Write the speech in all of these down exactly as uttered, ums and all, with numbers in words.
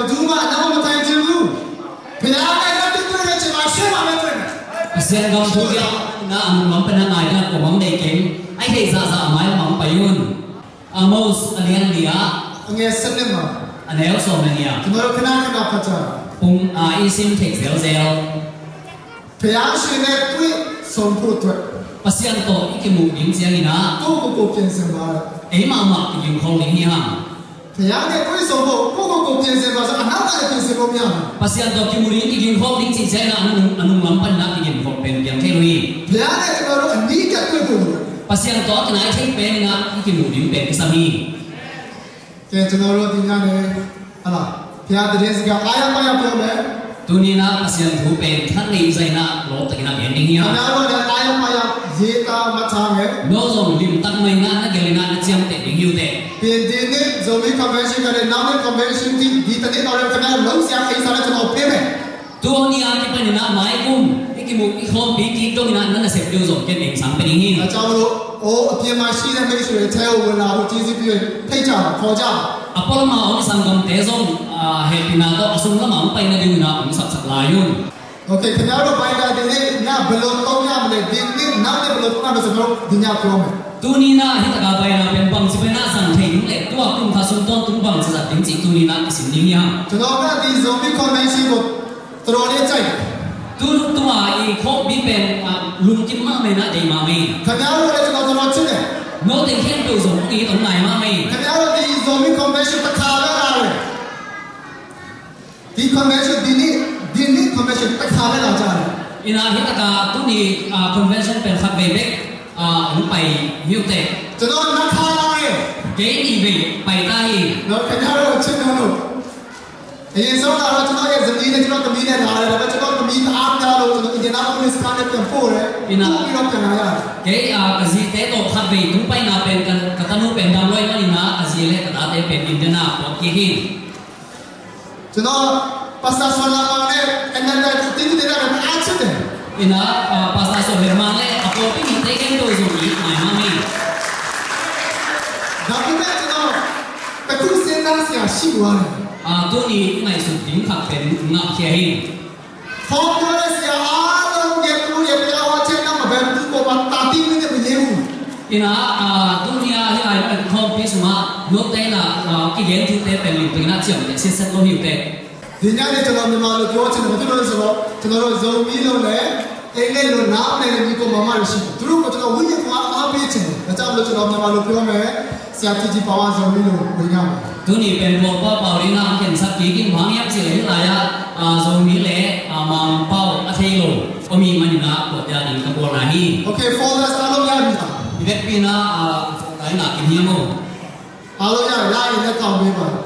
အဒူမး နမ့ၢ်မထိုင်ခြင်းဘူး။ ဘုရားနဲ့ လက်တွေ့တွေ့တဲ့ အချိန်မှာ ရှင်းမှာပဲတွေ့မယ်။ Pasian gam thu kiang na a nunglam pan a ngai ding a kua mah om ding kei. Ai thei zahzah a mai mah om pai un. Amos a lian li ah, အငယ်ဆယ့်နှစ်မှာ a neu sawm le nih ah, ကျွန်တော်တို့ ခဏခဏ ဖတ်ကြပါ။ ပူ, a, i sim theih zelzel. ဘုရားရှင်နဲ့ တွေ့ဆုံဖို့အတွက် Pasian tawh i kimuh ding ciangin ah, ကိုယ့်ကိုယ်ကို ပြင်ဆင်ပါတဲ့။ Eimah mah kigingkhol ding hi hang. ဘုရားနဲ့ တွေ့ဆုံဖို့ ကိုယ့်ကိုယ်ကို ပြင်ဆင်ပါဆို အနောက်ကနေ ပြင်ဆင်လို့ မရဘူး။ Pasian tawh kimuh ding, kigingkhol ding cih ciangin ah, a nung, a nunglam panin ah kigingkhol pen piang thei lo hi. ဘုရားနဲ့ ကျွန်တော်တို့ အနီးကပ် တွေ့ဖို့လိုတယ်။ Pasian tawh a kinai thei penin ah i kimuh ding pen kisam hi. ကဲ ကျွန်တော်တို့ ဒီညနေ ဟလာ ဘုရားသတင်းစကား အားရပါးရ ပြောမယ်။ Tuni-in ah Pasian thu pen tha nei zahin ah lawp takin ah gen ding hi hang. ခင်ဗျားတို့လည်း အားရပါးရ ရေးသားမှတ်ထားမယ်။ No zong limtak mah in ah na gelh in ah na ciamteh ding hi uh teh. ဒီ, ဒီနှစ် Zomi Convention ကနေ နောက်နှစ် Convention ထိ ဒီတစ်နှစ် တော်ထဲ ခင်ဗျားတို့ လုပ်စရာကိစ္စလည်း ကျွန်တော် ပေးမယ်။ Tu ni a kipanin ah mai kum i kimuh i khawmpi kik dongin ah na nasep ding uh zong ken eng sang pia ding hi. ဒါကြောင့်မလို့ အိုး အပြင်မှာရှိတဲ့ မိတ်ဆွေတွေ ထဲကို ဝင်လာဖို့ ကျေးဇူးပြုရင် ဖိတ်ကြပါ ခေါ်ကြပါ။ A pualam a om sanggamte zong, a, hehpihna tawh a sung lamah hong pai nadingin ah hong sapsak lai un. Okay, ခင်ဗျားတို့ binder ဒီနေ့ည ဘယ်လိုသုံးရမလဲ၊ ဒီနှစ် နောက်နှစ် ဘယ်လိုသုံးရမလဲဆိုတော့ ဒီည ပြောမယ်။ Tuni-in ah hih taka binder pen bangci pen ah zang thei ding le tua kum khat sung tawntung bangci zat ding cih tuni-in ah kisim ding hi hang. ကျွန်တော်က ဒီ Zomi Convention ကို တော်တော်လေးကြိုက်တယ်။ Tu, tuma i khawmpi pen, a, lungkim mahmah in ah deih mahmah hi. ခင်ဗျားတို့လည်း ကျွန်တော် တော်တော်ချစ်တယ်။ Note in khempeuh zong i hong ngai mahmah hi. ခင်ဗျားတို့ ဒီ Zomi Convention တစ်ခါပဲလာတယ်။ ဒီ Convention ဒီနှစ်, ဒီနှစ် Convention တစ်ခါပဲလာကြတယ်။ In ah hih taka tuni, a, convention pen khatvei bek, a, hong pai hi uh teh. ကျွန်တော် နှစ်ခါလာတယ်။ Kei nih vei pai ta hi. နော် ခင်ဗျားတို့ ချစ်လို့လို့ အရင်ဆုံးလာတော့ ကျွန်တော်ရဲ့ ဇနီးနဲ့ ကျွန်တော့်သမီးနဲ့ လာတယ်။ ဒါပေမဲ့ ကျွန်တော့်သမီး တအားများလို့ ကျွန်တော် Indianapolis ကားနဲ့ ပြန်ပို့တယ်။ In ah, ပို့ပြီးတော့ ပြန်လာရတယ်။ Kei, a, ka zite tawh khatvei tung paina pen ka, ka tanu pen dam lo ahih manin ah, ka zi le ka tate pen Indiana pawt kik hi. ကျွန်တော် Pastor ဆွမ်းလန်းမောင်နဲ့ အနန္တ သူ သီးသူ သီးတာ နဲ့ တအားချစ်တယ်။ In ah, a, Pastor Suan Lem Mang le a pawlpi mite khempeuh zong i ngai mahmah hi. ဒါပေမဲ့ ကျွန်တော် တစ်ခု စဉ်းစားစရာ ရှိသွားတယ်။ A, tuni i ngaihsut ding khat pen ngah khia hi. ဟောပြောတဲ့ ဆရာအားလုံးရဲ့ သူတို့ရဲ့ ဘုရားဟောခြင်းနောက်မှာ ဘယ်သူကိုမှ တာသီးမင်းနဲ့ မရေးဘူး။ In ah, a, tuni a hih lai-ah khawmpi sungah note in ah, a, kigen thute pen limtakin ah ciamteh sitset lo hi uh teh. ဒီညနေ ကျွန်တော် မြန်မာလို ပြောချင်တယ်။ ဘာဖြစ်လို့လဲဆိုတော့ ကျွန်တော်တို့ ဇိုမီးလို့နဲ့ အင်္ဂလိပ်လို နားမလည်တဲ့ ညီအစ်ကိုမောင်မတွေ ရှိတယ်။ သူတို့ကို ကျွန်တော် ဝိညာဉ်ခွန်အား အားပေးချင်တယ်။ ဒါကြောင့်မလို့ ကျွန်တော် မြန်မာလို ပြောမယ်။ ဆရာ ထီထီပါဝါ ဇိုမီးလို့ ဝင်ရမယ်။ Tuni pen Kawlpau pau dingin ah khensak kik in, bang hiam cih leh hih lai-ah, a, Zomi le, a, Mangpau a thei lo om ahih manin ah, kote a ding ka bawl lai hi. Okay, folders အားလုံး ရပြီလား။ I vekpi-in ah, a, folder i ngah khin hiam maw? အားလုံး ရရင် လက်ထောက်ပေးပါ။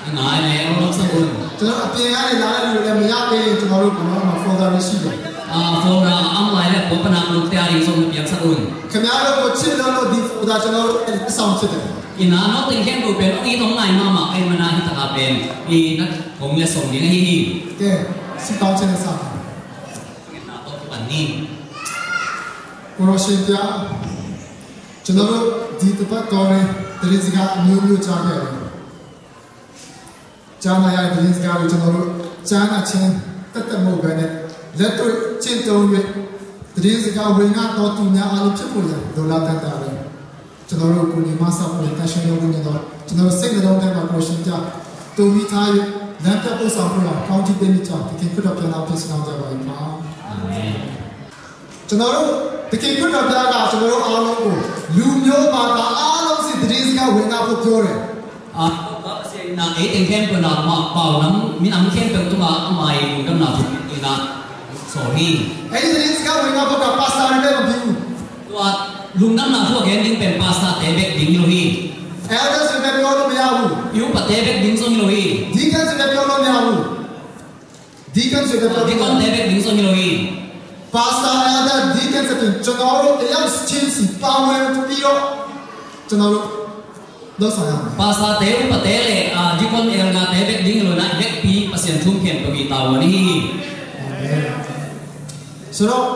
I ngah leh hong lawpsak un. ကျွန်တော် အပြင်ကနေ လာတဲ့လူတွေလည်း မရသေးရင် ကျွန်တော်တို့ ဘယ်တော့မှ folder မရှိတော့ဘူး။ A, folder a om lai leh, a pua pan a lukte a ding zong na piaksak un. ခင်ဗျားတို့ကို ချစ်လို့လို့ ဒီ folder ကျွန်တော်တို့ လက်ဆောင်ဖြစ်တယ်။ In ah, note teng khempeuh pen hong it hong nai mahmah ahih manin ah, hih taka pen i na hong letsong ding ahi hi. ကဲ ဆုတောင်းခြင်းနဲ့ စပါ။ Ngetna tawh kipan ni. ကိုတော်ရှင်ဘုရား ကျွန်တော်တို့ ဒီတစ်ပတ်တော်တွင်း သတင်းစကား အမျိုးမျိုး ကြားခဲ့ရတယ်။ ကြားနာရတဲ့ သတင်းစကားတွေ ကျွန်တော်တို့ ကြားနာခြင်း သက်သက် မဟုတ်ဘဲနဲ့ လက်တွေ့ ကျင့်သုံး၍ သတင်းစကား ဝင်ငှတော်သူများ အားလုံး ဖြစ်ဖို့ရန် လိုလားတတ်တာပဲ။ ကျွန်တော်တို့ကို ညီမဆပ်ဖွယ် တန်ရှင်သော ဝိညာဉ်တော် ကျွန်တော်တို့ စိတ်နှလုံးထဲမှာ ကိုယ်ရှင်ပြ သိုမှီထား၍ လမ်းပြပို့ဆောင်ဖို့ရာ ကောင်းချီးပေးမိကြောင်း သခင်ခရစ်တော် ဘုရား နာမဖြင့် ဆုတောင်းကြပါ၏။ အာမင်။ ကျွန်တော်တို့ သခင်ခရစ်တော် ဘုရားက ကျွန်တော်တို့ အားလုံးကို လူမျိုးဘာသာ အားလုံးဆီ သတင်းစကား ဝင်ငှဖို့ ပြောတယ်။ A, Pasian in ah, ei teng khempeuh in ah, amah pau nam, minam khempeuh tungah amah i lungdamna thu in ah, sawl hi. အဲဒီ သတင်းစကား ဝင်ငှဖို့က pastor တွေပဲ မဖြစ်ဘူး။ Tua lungdamna thu a gen ding pen pastor-te bek ding hi lo hi. Elders တွေပဲ ပြောလို့မရဘူး။ I upate bek ding zong hi lo hi. Deacons တွေပဲ ပြောလို့မရဘူး။ Deacons တွေပဲ ပြောလို့မရဘူး။ Deacon-te bek ding zong hi lo hi. Pastor, elder, deacons အပြင် ကျွန်တော်တို့ တစ်ယောက်ချင်းစီ ပါဝင်ပြီးတော့ ကျွန်တော်တို့ လုပ်ဆောင်ရမယ်။ Pastor-te, upate le, a, deacon, elder-te bek ding hi lo in ah, i vekpi Pasian thu-um khempeuh i tavuan ahi hi. Amen. ဆိုတော့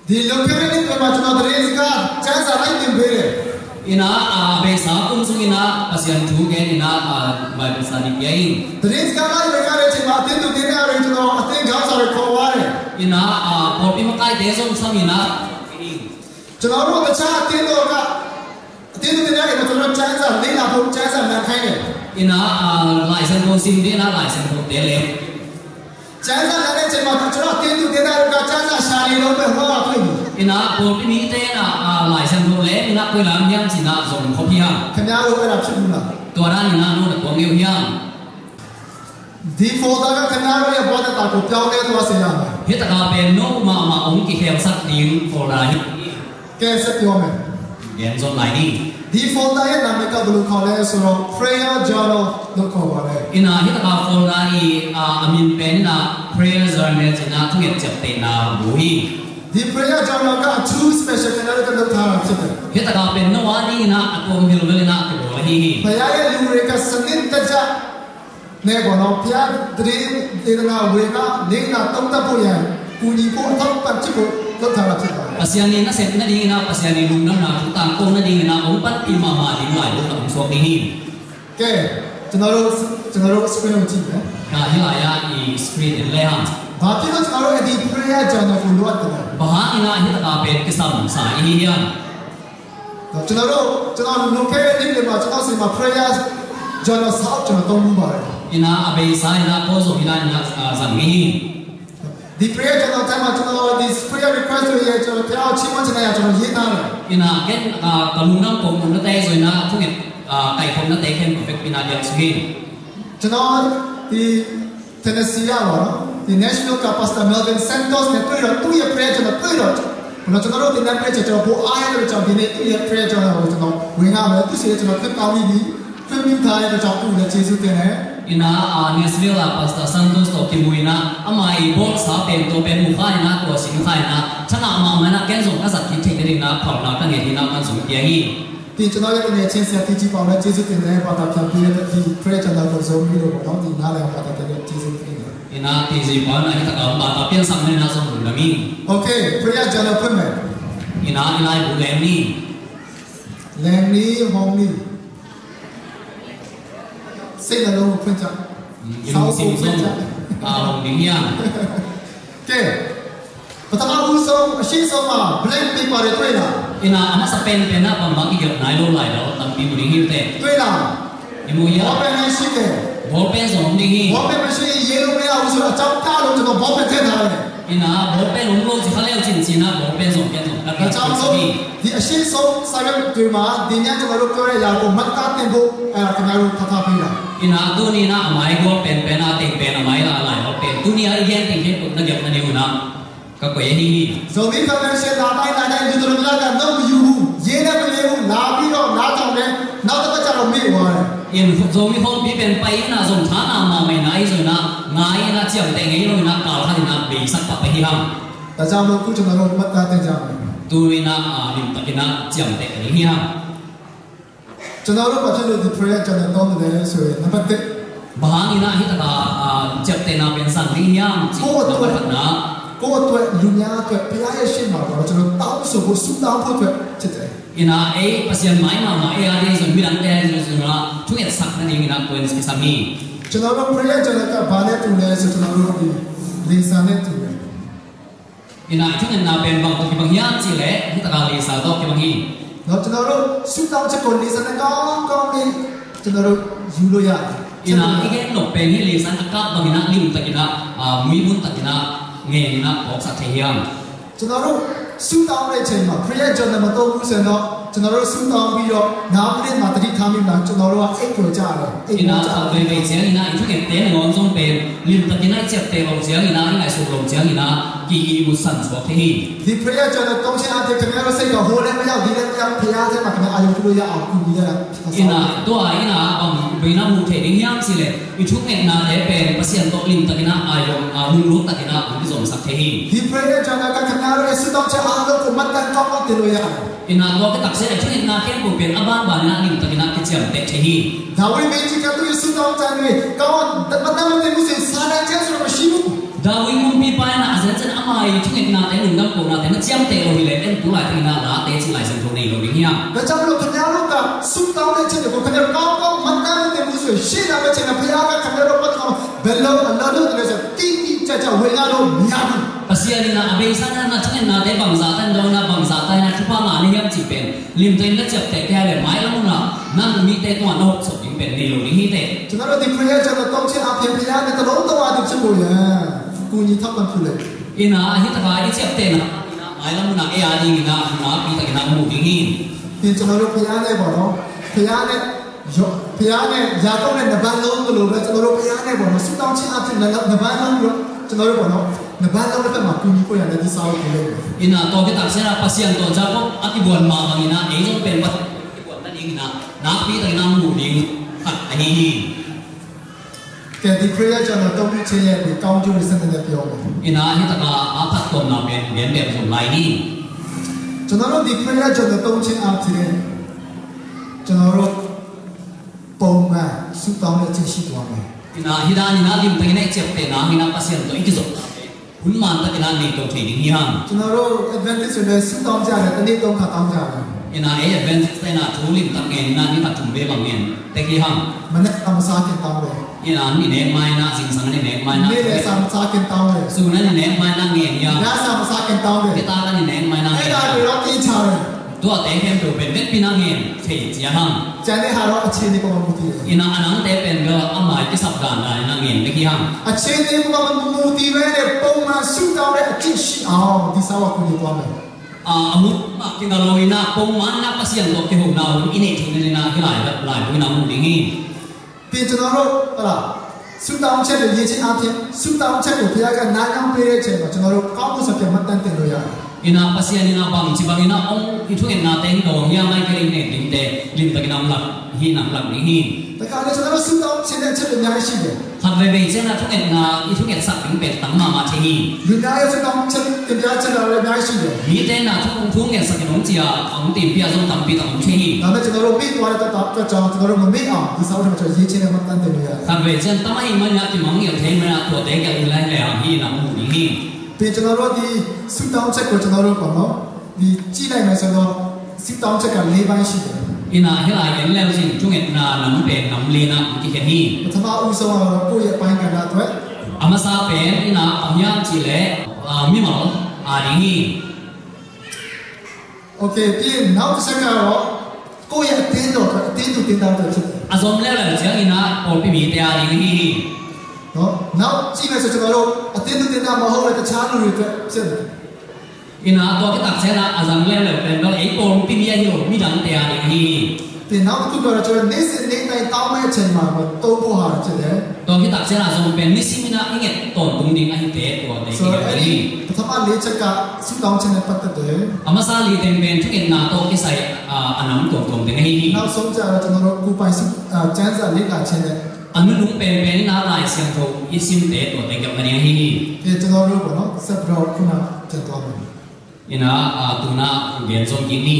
ဒီလွန်ခဲ့တဲ့နှစ်တွေမှာ ကျွန်တော် သတင်းစကား ကျမ်းစာ လိုက်သင်ပေးတယ်။ Ina, a, beisa kum sung ina Pasian thu gen ina, a, Bible study kia in. Dreams ka lai beka re chima tin tu tin a re chuno atin gam sa re ko wa re. Ina, a, pawlpi makai te zong sam ina. Chuno ro ta cha tin do ka. Tin tu tin a re chuno chansa ni na pu chansa na khai ne. Ina, a, Lai Siangtho sim ding ina Lai Siangtho te le. Chansa na ne chima tu chuno tin tu tin a re ka chansa sha ni lo pe hua la pui. Ina pawlpi mi te ina, a, Lai Siangtho le ina koi lam hiam cina zong khop hiam. Kanya ro era chuna. Tua dan ina no na kong hiam. Default ka kanya ro ya bua ta ko piau ne tua se ya. Hi taka pen no mama ong ki hel sak ding folder hi. Ke sa tio me. Gen zon lai ni. Default ta ya na me ka bulu khau le suro prayer journal lo khau wa le. Ina hi taka folder i, a, amin pen ina prayer journal cina thunget ciap te na bu hi. Di prayer journal ka a thu special ka na ka lo tha ra chita. Hi taka pen no wa ni ina a tuam bil bil ina ki bol hi hi. Paya ya lu re ka sangin ta ja. Ne ko no pia dri dri na we na ni na tong ta pu ya. Ku ni ku a thong pan chi ku lo tha ra chita. Pasian ni na sep na ding ina Pasian ni lung nam na tu tang kong na ding ina ong pan pi mama ding lai lo ka ong suak ding hi. Ke, chunaro, chunaro screen hong chin ne. Ka hi lai a i screen in le hang. Ba ti ko chunaro edi prayer journal ku luat ko. Ba hang ina hi taka pen kisam sa i hi hiam. Chunaro, chunaro no ke edi le ma chunaro si ma prayer journal sa chunaro tong ba. Ina a beisa ina ko zo ina ina, a, zang ni. Di prayer journal time a chunaro, di prayer request to ye chunaro, prayer chimon chunaro ye chunaro ye ta. Ina ken, a, ka lungdam kong mun na te zo ina thunget, a, kai kong na te ken perfect ina dia sugin. Chunaro di Tennessee a wa, di Nashville ka Pastor Melvin Santos ne tu ro, tu ye prayer chunaro tu ro. Kuna chunaro di na prayer chunaro bu ai ro chunaro di ne tu ye prayer chunaro chunaro. Winga me tu se chunaro tu kami di. Ina, a, Nashville a Pastor Santos tawh kimu ina, ama i bawlsa pen tawh pen mu kha ina, tua sin kha ina, thangah mahmah ina, ken zong ka zat kik theih nading ina, phalna ka ngen ina, man zong pia hi. Ti channel ka ngen chin sia ti ci pau na Jesu tin ne, bata kiam pi na ti prayer channel ko Zomi lo ko ti na le bata te Jesu tin ne. Ina ti ci pau na hi taka bata pian sam na ina zong lungdam hi. Okay, prayer channel pun me. Ina, ina i bu leng ni. Leng ni, hong ni. Sei na lo phun cha. Sau phun cha. A hong ding hiam. Ke. Patama bu song, a shi song ma, blank paper e tuai la. Ina a masa pen pen na pang bang i gel nai lo lai lo, tampi mu ding hi te. Tuai la. I mu hiam. Ball pen nai shi ke. Ball pen zong ding hi. Ball pen ma shi yellow me a bu song a cham ka lo cha ball pen te na le. Ina ball pen um lo ci kha leu cin cina ball pen zong pen zong ka pen zong hi. Di a shi song sa gam tui ma di nya ka ma lo ko ya ko mat ka tempo a ka ma lo ka ta pi la. Ina tuni na a mai gol pen pen a teng pen a mai la lai gol pen tuni a i gen teng he put na gam na ni una ka ko ye hi hi. Zomi ka pen se la mai la na yu to la ka no yu hu ye na ko ye hu la bi lo la tong le na to ka cha lo mi wa. In Zomi hong pi pen pai ina zong tha na ma mai na i zong na ngai ina ciam te ngei lo ina kal kha ina bei sak pa pai hi ham. Ta jam lo ku chunaro mat ta te jam. Tu ina, a, lim tak ina ciam te ngei hi ham. Chunaro pa chunaro di prayer chunaro tong le so na pat te. Ba hang ina hi taka, a, ciam te na pen sang ding hiam ci ko na pat na. Ko tu lunya tu pia ye shin ma ko chunaro tao so ko su tao ko tu chete. Ina ei Pasian mai mahmah ei a ding zong midang te a ding zong a thungetsak nading ina tuan kisam hi. Chunaro prayer chunaro ka ba le tu le so chunaro di lisa le tu le. Ina i thungetna pen bang tawh kibang hiam cih leh hi taka lisa tawh kibang hi. No chunaro su tao chakon lisa na kong kong ni chunaro yu lo ya. Ina i gen nop pen hi lisa na kap bang ina lim tak ina, a, muimun tak ina ngen ina kawksak thei hiam. Chunaro su tao le chen ma prayer channel ma to ku se no chunaro su tao bi yo na mu den ma tadi tha mi na chunaro a ek ko cha le ek ko cha. Ina a vei vei ciang ina i thunget te na ngawm zong pen lim tak ina i ciap te lo ciang ina i ngaihsut lo ciang ina ki i mu san suak thei hi. Di prayer channel tong chen a te kamera se ka ho le ma yau di le ma yau prayer te ma kamera a yo ku lo ya a ku ni ya. Ina tua ina bang beina mu thei ding hiam cih leh i thungetnate pen Pasian tawh limtakin a, a, lunglut takin a hong kizomsak thei hi. Di prayer channel ka khatna lo Jesu tawh cia a lo ko matan ka ko te lo ya. Ina tua ka taksia i thungetna khempeuh pen a banban in a limtakin a kiciamteh thei hi. David meiji ka tu Jesu tawh cia ni ka ko matan matan te mu se sa na cia su lo ka shi mu. David kumpipa in a zenzen a Ama i thungetnate, lungdam kohnate na ciamteh lo hi leh, en tu laitakin ah late cih Lai Siangtho nei lo ding hiam? ဒါကြောင့်မလို့ ခင်ဗျားတို့က ဆုတောင်းတဲ့အချိန်ကို ခင်ဗျားတို့ ကောင်းကောင်း မှတ်တမ်းတင်ဖို့ဆိုရင် ရှေ့လာမယ့်အချိန်မှာ ဘုရားက ခင်ဗျားတို့ ဘက်မှာ ဘယ်လို အလုပ်လုပ်တယ်လဲဆိုတော့ တိတိကျကျ ဝင်လာလို့ မရဘူး။ Pasian in ah a beisa in ah na thungetnate bangzah tan dong in ah, bangzah tan in ah thupha ngah na hiam cih pen limtakin na ciamteh kei leh mailam hun ah na mite tungah na hopsuk ding pen nei lo ding hi teh. ကျွန်တော်တို့ ဒီ prayer journal သုံးခြင်းအားဖြင့် ဘုရားနဲ့ တစ်လုံးတဝါတည်း ဖြစ်ဖို့ရန် ကူညီထောက်ပံ့ပြုလေ။ In ah, hih takah i ciamtehna mailam hun ah ei a dingin ah nakpi takin ah mu ding hi. ပြီးကျွန်တော်တို့ ဘုရားနဲ့ပေါ့နော် ဘုရားနဲ့ ယော- ဘုရားနဲ့ ယာကုပ်နဲ့ နှစ်ပတ်လုံးကလိုပဲ ကျွန်တော်တို့ ဘုရားနဲ့ပေါ့နော် ဆုတောင်းခြင်းအားဖြင့် နှစ်- နှစ်ပတ်လုံးပြီးတော့ ကျွန်တော်တို့ပေါ့နော် နှစ်ပတ်လုံးတစ်ဖက်မှာ ကူညီဖို့ရန်လည်း ဒီစာအုပ်ကို လုပ်တယ်။ In ah, tua khit tak ciangin ah Pasian tawh Jakob a kibuan mah bangin ah ei zong pen Pasian tawh kibuan nadingin ah nakpi takin ah mu ding khat ahi hi. ကဲ ဒီ prayer journal သုံးခြင်းရဲ့ ဒီ ကောင်းကျိုးတွေ ဆက်နည်းနည်း ပြောမယ်။ In ah, hih takah a phattuamna pen gen beh zong lai ni. ကျွန်တော်တို့ ဒီ prayer journal သုံးခြင်းအားဖြင့် ကျွန်တော်တို့ ပုံမှန် ဆုတောင်းတဲ့အကျင့် ရှိသွားမယ်။ In ah, hih dan in ah limtakin ah i ciamtehna hangin ah Pasian tawh i kizopna pen hun man takin ah nei to thei ding hi hang. ကျွန်တော်တို့ Adventist တွေလည်း ဆုတောင်းကြတယ်။ တစ်နေ့သုံးခါ တောင်းကြတယ်။ In ah, ei Adventist te in ah thu limtak ngen in ah ni khat thum vei bang ngen tek hi hang. မနက်စာ မစားခင် တောင်းတယ်။ In ah, an i nek ma in ah, zingsang an i nek ma in ah. နေ့လယ်စာ မစားခင် တောင်းတယ်။ Sun an i nek ma in ah ngen hi hang. ညစာ မစားခင် တောင်းတယ်။ Nitak an i nek ma in ah ngen hi hang. အဲ့ဒါတွေတော့ သေချာတယ်။ Tuate khempeuh pen vekpi in ah ngen thei cia hang. ကျန်တဲ့ဟာတော့ အခြေအနေပေါ်မှာ မူတည်တယ်။ In ah, a nangte pen bel ama i kisap dandan in ah ngen bek hi hang. အခြေအနေပေါ်မှာ မူတည်ဘဲနဲ့ ပုံမှန် ဆုတောင်းတဲ့အကျင့် ရှိအောင် ဒီစာအုပ်က ကူညီသွားမယ်။ Ah, a hun mah kinga lo in ah, pongman in ah Pasian tawh kihona hun i neih theih nadingin ah hih lai, laibu in ah mu ding hi. ပြီးကျွန်တော်တို့ ဟုတ်လား ဆုတောင်းချက်တွေ ရေးခြင်းအားဖြင့် ဆုတောင်းချက်ကို ဘုရားက နားထောင်ပေးတဲ့အချိန်မှာ ကျွန်တော်တို့ ကောင်းကင်ဘုံ ပြန်မှတ်တမ်းတင်လို့ရတယ်။ In ah, Pasian in ah bangci bangin ah hong i thungetnate hi dawng hiam, ahih kei leh i nek dingte limtakin ah hong lak hi, in ah hong lak ding hi. တခါလေ ကျွန်တော်တို့ ဆုတောင်းချင်တဲ့ အချက်တွေ အများကြီးရှိတယ်။ Khat veivei ciangin ah thungetna i thungetsak ding pen tam mahmah thei hi. လူများရဲ့ ဆုတောင်းချက် တင်ပြချက်တွေ အများကြီးရှိတယ်။ Mite in ah thu, thu ngetsak in hong ci a, hong tinpih a zong tampi tak om thei hi. ဒါပေမဲ့ ကျွန်တော်တို့ မေ့သွားတဲ့အတွက်ကြောင့် ကျွန်တော်တို့ မမေ့အောင် ဒီစာအုပ်ထဲမှာ ကျွန်တော် ရေးခြင်းနဲ့ မှတ်တမ်းတင်လို့ရတယ်။ Khat vei ciang tam ahih manin ah kimangngilh thei manin ah tuate gelh in ah hi lehang hih in ah mu ding hi. ပြီးကျွန်တော်တို့ ဒီ ဆုတောင်းချက်ကို ကျွန်တော်တို့ ပေါ့နော် ဒီ ကြည့်လိုက်မယ်ဆိုတော့ ဆုတောင်းချက်က လေးပိုင်းရှိတယ်။ In ah, hih lai en le uh cin thungetna nam pen nam li in ah hong kikhen hi. ပထမဦးဆုံးကတော့ ကိုယ့်ရဲ့ အပိုင်းကဏ္ဍအတွက်။ A masa pen in ah bang hiam cih leh, ah, mimal a ding hi. OK, ပြီးရင် နောက်တစ်ချက်ကတော့ ကိုယ့်ရဲ့ အသင်းတော်အတွက်၊ အသင်းသူ အသင်းသားအတွက် ဖြစ်တယ်။ A zom leuleu ciangin ah pawlpi mite a ding hi hi. နော်၊ နောက်ကြည့်မယ်ဆို ကျွန်တော်တို့ အသင်းသူ အသင်းသား မဟုတ်တဲ့ တခြားလူတွေအတွက် ဖြစ်တယ်။ In ah, tua khit tak ciangin ah a zang leuleu pen bel ei pawlpi mi ahi lo midangte a ding hi. ပြီးရင် နောက်တစ်ခုကတော့ ကျွန်တော်တို့ နေ့စဉ်နေ့တိုင်း တောင်းတဲ့အချိန်မှာ သုံးဖို့ဟာ ဖြစ်တယ်။ Tua khit tak ciangin ah zong pen nisim in ah i nget tawntung ding ahite, tuate hi. So, အဲ့ဒီ ပထမလေးချက်က ဆုတောင်းခြင်းနဲ့ ပတ်သက်တယ်။ A masa li teng pen thungetna tawh kisai, ah, a nam tuamtuam teng ahi hi. နောက်ဆုံးကျတော့ ကျွန်တော်တို့ ကိုယ်ပိုင်ဆု- အာ- ကျမ်းစာလေ့လာခြင်းနဲ့ A nunung penpen in ah Lai Siangtho i simte, tuate gelhna ding ahi hi. ပြီးရင် ကျွန်တော်တို့ပေါ့နော် ဆက်ပြီးတော့ ခုန ပြန်သွားမယ်။ In ah, ah, tu in ah gen zom kik ni.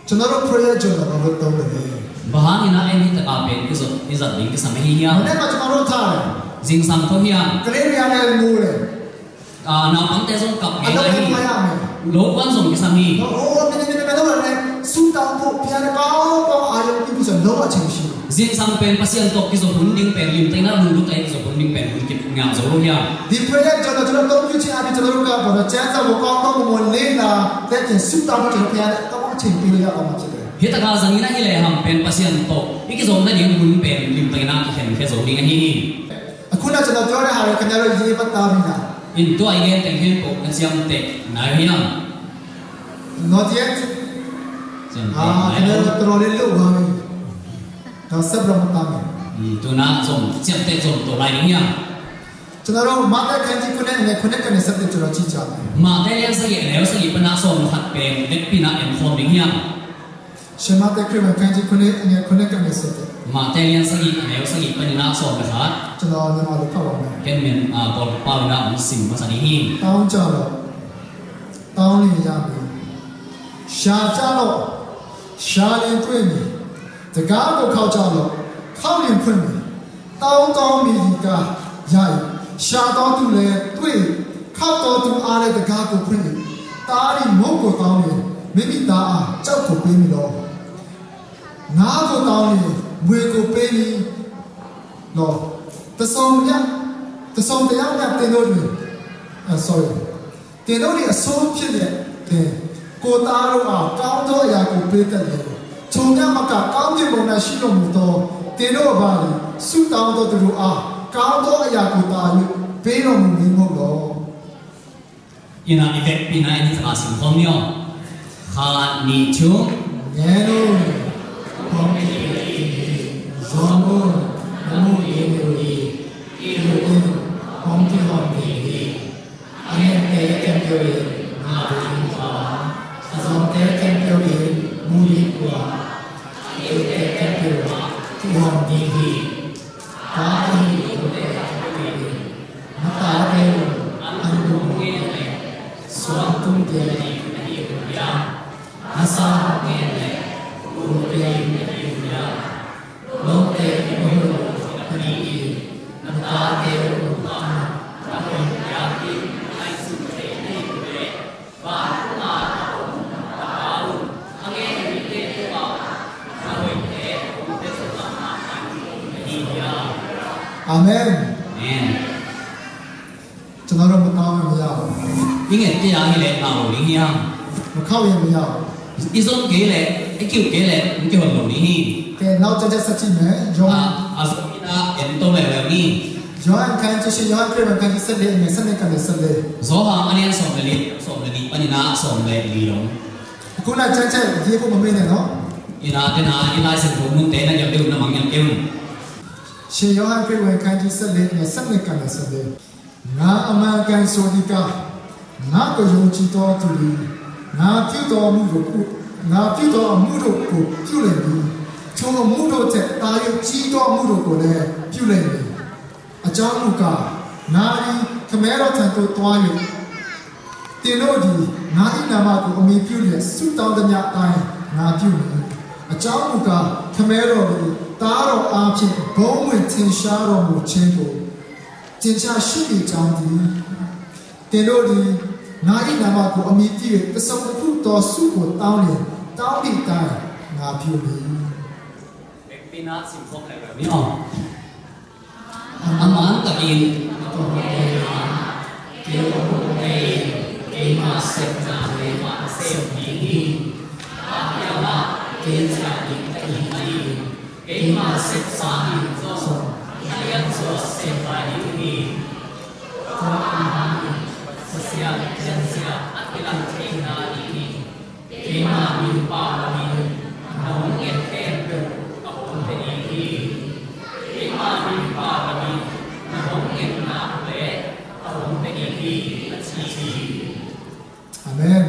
ကျွန်တော်တို့ prayer journal ဘာလို့သုံးလဲ။ Bang hangin ah en hih takah pen i zat, i zat ding kisam ahi hiam? မနက်မှာ ကျွန်တော်တို့ ထတယ်။ Zingsang tho hiam? ကလေးတွေကလည်း ငိုတယ်။ Ah, naupangte zong kap ngei lai hi. အလုပ်လည်း သွားရမယ်။ Lo kuan zong kisam hi. ဟိုး မင်း မင်း မင်း မင်း မင်း ဆုတောင်းဖို့ ဘုရားနဲ့ ကောင်းကောင်း အာရုံပြုပြီးဆို လုံးဝ အချိန်မရှိဘူး။ Zingsang pen Pasian tawh kizop hun ding pen, limtakin ah lunglut a kizop hun ding pen hun kip ngah zo lo hiam? ဒီ prayer journal ကျွန်တော် အသုံးပြုခြင်းအားဖြင့် ကျွန်တော်တို့က ပေါ့နော် ကျမ်းစာကို ကောင်းကောင်းမွန်မွန် လေ့လာတတ်ရင် ဆုတောင်းဖို့ ကျွန်တော် ဘုရားနဲ့ ကောင်းကောင်း အချိန်ပေးလို့ ရသွားမှာ ဖြစ်တယ်။ Hih takah zangin ah hi lehang pen Pasian tawh i kizop nading hun pen limtakin ah kikhenkhia zo ding ahi hi. အခုန ကျွန်တော် ပြောတဲ့ဟာတွေ ခင်ဗျားတို့ ရေးမှတ်သားပြီလား။ In, tua i gen teng khempeuh na ciamteh nai uh hiam? Not yet. Ciamteh nai lo. အာ၊ ခင်ဗျားတို့ တော်တော်လေး လွတ်သွားပြီ။ ဒါ ဆက်ပြီးတော့ မှတ်သားမယ်။ In, tu in ah zom, ciamteh zom to lai ding hiam? ကျွန်တော်တို့ မဿဲ ခန်းကြီး ခုနစ် အငယ် ခုနစ် ကနေ ဆယ့်တစ် ကျွန်တော် ကြည့်ကြမယ်။ Matthai lian sagih, a neu sagih panin ah sawm le khat pen vekpi in ah en khawm ding hiam? ရှင်မဿဲ ခရစ်ဝင် ခန်းကြီး ခုနစ် အငယ် ခုနစ် ကနေ ဆယ့်တစ်။ Matthai lian sagih, a neu sagih panin ah sawm le khat. ကျွန်တော် မြန်မာလို ဖတ်ပါမယ်။ Ken Myanmar, ah, Kawlpau in ah hong sim masa ding hi. တောင်းကြလော့။ တောင်းလျှင်ရမည်။ ရှာကြလော့။ ရှာလျှင်တွေ့မည်။ တံခါးကို ခေါက်ကြလော့။ ခေါက်လျှင်ဖွင့်မည်။ တောင်းသော မည်သည်ကား ရ၏။ ရှာသောသူလည်း တွေ့ ။ ခပ်တော်သူအားလည်း တကားကိုဖွင့်၍ သားသည် မုန့်ကိုတောင်းလျှင် မိမိသားအား ကျောက်ကိုပေးမည်လော။ ငါးကိုတောင်းလျှင် မြွေကိုပေးမည်လော။ တစ်စုံမျှ တစ်စုံတစ်ယောက်မျှ သင်တို့တွင် အာ၊ sorry၊ သင်တို့သည် အဆိုးဖြစ်လျက်ပင် ကိုယ်သားတို့အား ကောင်းသောအရာကို ပေးတတ်လျှင်၊ ထိုမျှမက ကောင်းကင်ဘုံ၌ ရှိတော်မူသော သင်တို့အဘၣ်သည် ဆုတောင်းသောသူတို့အား ကောင်းသောအရာကို သာ၍ ပေးတော်မူမည် မဟုတ်လော။ Ina i vekpi-in ah i Topa sin khawm ni aw. Khat, nih, thum. Ngen un, hong kipia ding hi. Zom un, na muh ding uh hi. Kiu in, hong kihong ding hi. A ngente khempeuh in ngah ding uh a, a zomte khempeuh in mu ding uh a, a kiute khempeuh ah kihong ding hi. Tate hi, na tate un an lum hong ngen leh, suangtum pia ding na hi uh hiam? Na sa hong ngen leh, gu pia ding na hi uh hiam? Note in na hoih lo na hi hi. Na tate un an na hoih piak ding ngaihsun thei na hi uh leh, Amen. Amen. ကျွန်တော်တို့ မကောင်းရင် မရဘူး။ I nget kei a hi leh ngah lo ding hiam? မကောင်းရင် မရဘူး။ I zom kei leh, i kiu kei leh, hong kihon lo ding hi. ကဲ၊ နောက်ကျမ်းချက် ဆက်ကြည့်မယ်။ ယောဟန်။ A, a zom in ah en to leuleu ni. ယောဟန်ခန်းကြီးရှစ်၊ ယောဟန်ခရစ်ဝင်ခန်းကြီးဆယ့်လေး၊ အငယ်ဆယ့်နှစ်ကနေဆယ့်လေး။ Johan a lian sawm le li, sawm le nih panin ah sawm le li dong. ခုနကျမ်းချက် ရေးဖို့ မမေ့နဲ့နော်။ Ina, tena i Lai Siangtho munte na gelh ding uh na mangngilh kei un. ရှင်ယောဟန်ခရစ်ဝင်ခန်းကြီးဆယ့်လေး၊ အငယ်ဆယ့်နှစ်ကနေဆယ့်လေး။ ငါအမှန်အကန်ဆိုသည်ကား၊ ငါ့ကိုယုံကြည်သောသူသည် ငါပြုသောအမှုတို့ကို၊ ငါပြုသောအမှုတို့ကို ပြုလိမ့်မည်။ ထိုအမှုတို့ထက်သာ၍ ကြီးသောအမှုတို့ကိုလည်း ပြုလိမ့်မည်။ အကြောင်းမူကား၊ ငါသည် ခမည်းတော်ထံသို့သွား၍ သင်တို့သည် ငါ၏နာမကို အမှီပြုလျက် ဆုတောင်းသမျှအတိုင်း ငါပြုမည်။ အကြောင်းမူကား၊ ခမည်းတော်သည် သားတော်အားဖြင့် ဘုန်းဝင်ထင်ရှားတော်မူခြင်းကို ထင်ရှားရှိမည်အကြောင်းတည်း။ သင်တို့သည် ငါ၏နာမကို အမှီပြု၍ တစ်စုံတစ်ခုသောဆုကို တောင်းလျှင်၊ တောင်းသည့်အတိုင်း ငါပြုမည်။ Bek pina sim khawm le ni aw. A man takin, keimah sepna le mah sep ding hi. Kei ciah ding ka hi. Keima sepsa in zong a lian zaw sem lai ding hi. Tua ahih manin Pasian in Pasian zia a kilang theihna dingin keima min pau lamin na hong ngen khempeuh ka hong pia ding hi. Keima min pau lamin na hong ngen nak leh ka hong pia ding hi, a ci hi. Amen.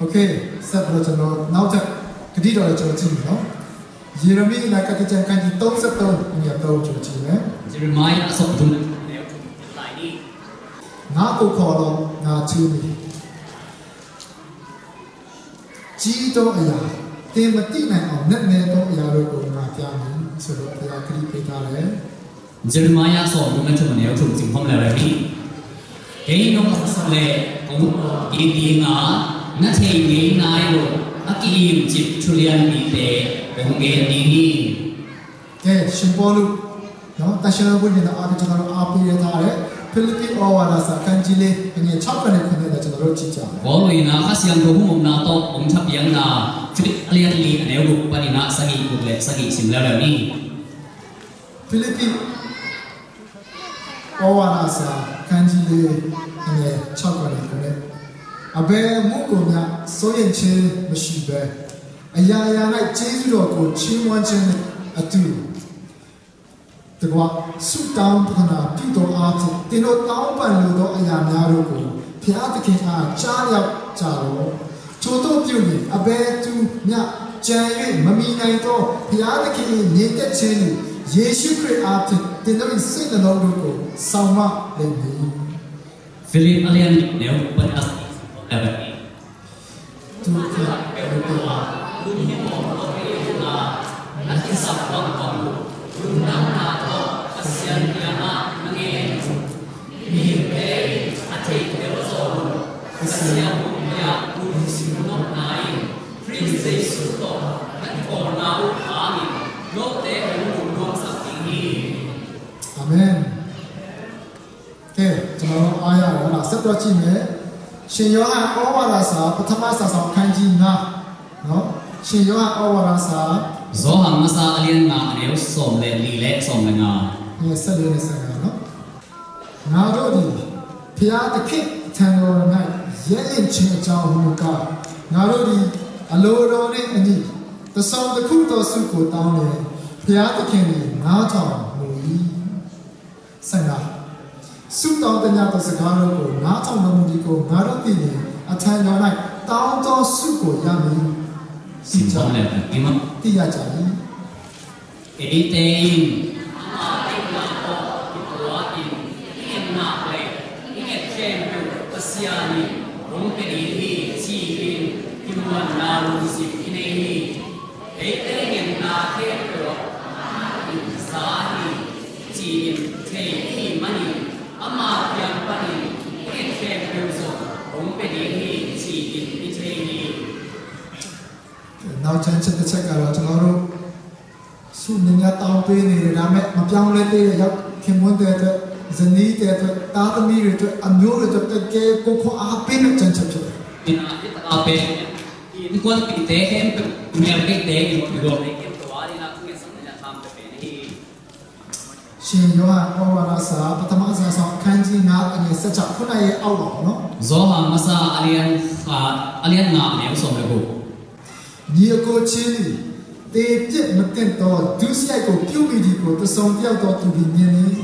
Okay, set lo chalo. Now, ကတိတော်ကို ကျွန်တော် ကြည့်မယ်နော်။ ယေရမိ နာဂတိကျမ်း ခန်းကြီး သုံးဆယ့်သုံး အငယ် သုံး ကျွန်တော် ကြည့်မယ်။ Jeremiah အဆုံး ငါ့ကို ခေါ်လော့၊ ငါထူမည်။ ကြီးသောအရာ၊ သင်မသိနိုင်အောင် နက်နဲသောအရာတို့ကို ငါပြမည်ဆိုတော့ ဘုရား ကတိပေးထားတယ်။ Jeremiah အဆုံး အငယ် သုံး ကျွန်တော် ကြည့်မယ်။ Kei nong a sak leh kong ut kik ding a, na thei ngei nai lo a ki-imcip thu lianpite kong gen ding hi. ကဲ၊ ရှင်ပေါလု နော်၊ သန့်ရှင်းသောဝိညာဉ်တော်အားဖြင့် ကျွန်တော်တို့ အားပေးရထားတယ်။ ဖိလိပ္ပိ ဩဝါဒစာ ခန်းကြီးလေး အငယ် ခြောက် ကနေ ခုနစ် နဲ့ ကျွန်တော်တို့ ကြည့်ကြမယ်။ Paul in ah Kha Siangtho hong omna tawh hong thapiakna Philip a lian li, a neu guk panin ah sagih, guk le sagih sim leuleu ni. ဖိလိပ္ပိ ဩဝါဒစာ ခန်းကြီးလေး အငယ် ခြောက် ကနေ ခုနစ်။ အဘယ်အမှုကိုမျှ စိုးရိမ်ခြင်းမရှိဘဲ အရာရာ၌ ကျေးဇူးတော်ကို ချီးမွမ်းခြင်းနှင့်အတူတကွ ဆုတောင်းပတနာပြုသောအားဖြင့် သင်တို့ တောင်းပန်လိုသော အရာများတို့ကို ဘုရားသခင်အား ကြားလျှောက်ကြလော့။ ထိုသို့ပြုလျှင် အဘယ်သူမျှ ကျန်၍ မမီနိုင်သော ဘုရားသခင်၏ ငြိမ်သက်ခြင်းသည် ယေရှုခရစ်အားဖြင့် သင်တို့၏ စိတ်နှလုံးတို့ကို စောင့်မလိမ့်မည်။ Philip a lian li, a neu guk panin ah sagih sim leuleu ni. သူ့အတွက် ဘယ်လိုပြောပါ။ လူမျိုးပေါင်း အသစ္စာဖောက်ကောင်းကို လူနာနာတော့ အစံပြမနဲ့ မင်းပဲ Hong bia lungsim nopna in Khrist Jesu tawh na kipawlna uh hangin note hong lungnuamsak ding hi. Amen. Okay, ကျွန်တော်တို့အားရအောင်လား ဆက်တော့ကြည့်မယ်။ ရှင်ယောဟန်ဩဝါဒစာ ပထမစာစောင် အခန်းကြီးငါးနော်။ ရှင်ယောဟန်ဩဝါဒစာ Johan Masa a lian nga, a neu sawm le li le sawm le nga. ငယ်ဆယ့်လေးနဲ့ဆယ့်ငါးနော်။ ငါတို့သည်ဘုရားသခင့်အထံတော်၌ ရဲရင့်ခြင်းအကြောင်းမူကား၊ ငါတို့သည်အလိုတော်နှင့်အညီ တစ်စုံတစ်ခုသောဆုကိုတောင်းလျှင်၊ ဘုရားသခင်သည်နားထောင်မူ၏။ ဆယ့်ငါး၊ ဆုတောင်းသမျှသောစကားတို့ကိုနားထောင်တော်မူသည်ကို ငါတို့သိလျှင်၊ အထံတော်၌တောင်းသောဆုကိုရမည်။ သိကြ၊ သိရကြ၏။ Eite in ama deihna tawh kituakin i ngetna le i nget khempeuh Pasian in hong pia ding hi ci-in kimuanna lungsim i nei hi. Eite ngetna khempeuh ah amah in za hi ci-in thei i hih manin ama kiang panin i nget khempeuh zong hong pia ding hi ci-in i thei hi. နောက်ကျမ်းချက်တစ်ချက်ကတော့ ကျွန်တော်တို့ ဆုများများတောင်းပေးနေတယ်။ ဒါပေမဲ့ မပြောင်းလဲသေးတဲ့ ယောက်ျားခင်ပွန်းတွေအတွက်၊ ဇနီးတွေအတွက်၊ သားသမီးတွေအတွက်၊ အမျိုးတွေအတွက် တကယ်ကိုခွန်အားပေးတဲ့ ကျမ်းချက်ဖြစ်တယ်။ Ina hita ka pen innkuanpihte khempeuh, melkeite in, i ruang khempeuh a dingin a thungetsak ding a tam ka pen hi. ရှင်ယောဟန်ဩဝါဒစာ ပထမစာစောင် အခန်းကြီးငါး အငယ်ဆယ့်ခြောက်ခုနက ရဲ့အောက်ပါပေါ့နော်။ Johan Masa a lian khat, a lian nga, a neu sawm le guk. ညီအစ်ကိုချင်းသည် သေပြစ်မသင့်သော ဒုစရိုက်ကိုပြုမိသည်ကို တစ်စုံတစ်ယောက်သောသူသည်မြင်လျှင်၊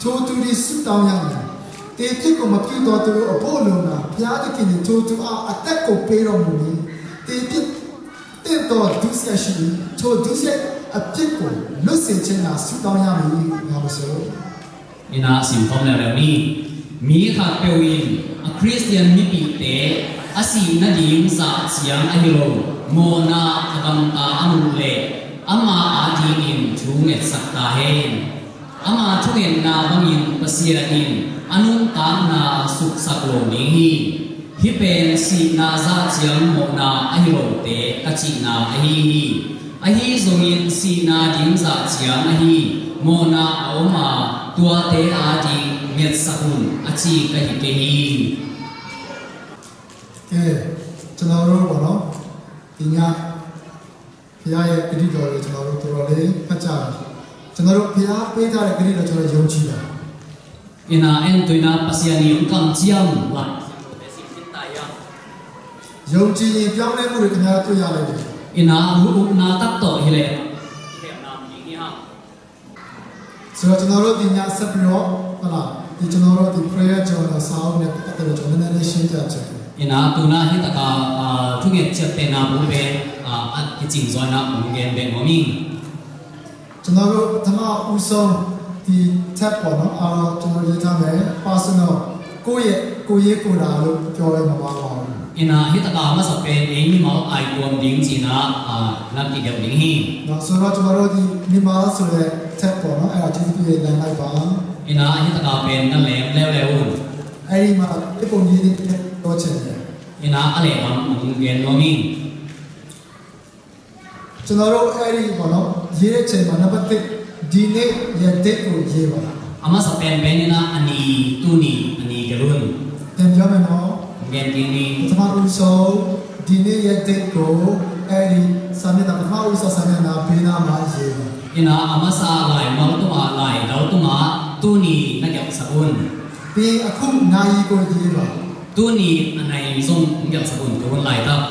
ထိုသူသည်ဆုတောင်းရမည်။ သေပြစ်ကိုမပြုသောသူတို့အဖို့အလိုငှာ ဘုရားသခင်သည်ထိုသူအားအသက်ကိုပေးတော်မူမည်။ သေပြစ်သင့်သောဒုစရိုက်ရှိ၏။ ထိုဒုစရိုက်အပြစ်ကိုလွတ်စေခြင်းငှာ ဆုတောင်းရမည်။ ငါမဆို Ina simkhawm leuleu ni. Mi khatpeuh in a Khristian mipihte a sih nading zah ciang ahi lo, mawhna a gamta a muh leh ama adingin thu ngetsak ta hen. Ama thungetna bangin Pasian in a nuntakna suksak lo ding hi. Hih pen sihna zah ciang mawhna ahi lote ka cihna ahi hi. Ahi zongin sihna ding zah ciang ahi mawhna a om a, tuate ading ngetsak un a ci ka hi kei hi. ကဲ၊ ကျွန်တော်တို့ပေါ့နော်၊ ဒီည ဘုရားရဲ့ဂတိတော်တွေ ကျွန်တော်တို့တော်တော်လေးဖတ်ကြတယ်။ ကျွန်တော်တို့ဘုရားပေးထားတဲ့ဂတိတော် ကျွန်တော်ယုံကြည်တယ်။ Ina en tuina Pasian in hong kamciam lai. ယုံကြည်ရင် ပြောင်းလဲမှုတွေ ခင်ဗျားတို့တွေ့ရလိမ့်မယ်။ Ina lungdamna tak tawh hi leh. ဆိုတော့ ကျွန်တော်တို့ဒီညဆက်ပြီးတော့၊ ဟုတ်လား၊ ဒီကျွန်တော်တို့ဒီ Prayer Journal စာအုပ်နဲ့ပတ်သက်ပြီး ကျွန်တော်နည်းနည်းလေးရှင်းပြချင်တယ်။ Ina tuna hi taka, ah, thunget ciaptehna bung pen, ah, a kicingzawina hong gen beh nuam ing. ကျွန်တော်တို့ပထမဦးဆုံးဒီ tab ပေါ့နော်၊ အာ၊ ကျွန်တော်ရေးထားမယ်၊ personal ကိုယ့်ရဲ့ကိုယ်ရေးကိုယ်တာလို့ပြောရင်မမှားပါဘူး။ Ina hi taka a masa pen ei mimal ai tuam ding cihna, ah, na kideuh ding hi. နော်၊ ဆိုတော့ ကျွန်တော်တို့ဒီ mimal ဆိုတဲ့ tab ပေါ့နော်၊ အဲ့ဒါကျေးဇူးပြုရေးလမ်းလိုက်ပါ။ Ina hi taka pen na lem leuleu un. အဲ့ဒီမှာ ဓာတ်ပုံရေးတဲ့ ပြောချင်တယ်။ Ina a lehlam hong gen nuam ing. ကျွန်တော်တို့အဲ့ဒီပေါ့နော်၊ ရေးတဲ့အချိန်မှာ နံပါတ်တစ်၊ ဒီနေ့ရဲ့ date ကိုရေးပါ။ A masa pen pen ina a ni, tuni a ni gelh un. ပြန်ပြောမယ်နော်။ Hong gen kik ni. ပထမဦးဆုံး၊ ဒီနေ့ရဲ့ date ကို အဲ့ဒီစာမျက်နှာ၊ ပထမဦးဆုံးစာမျက်နှာ ပေးနားမှာရေးပါ။ Ina a masa laimal tungah, laidal tungah tuni na gelhsak un. ပြီးရင် အခုနာရီကိုရေးပါ။ Tuni a nai zong hong gelhsak un, tu hun laitak.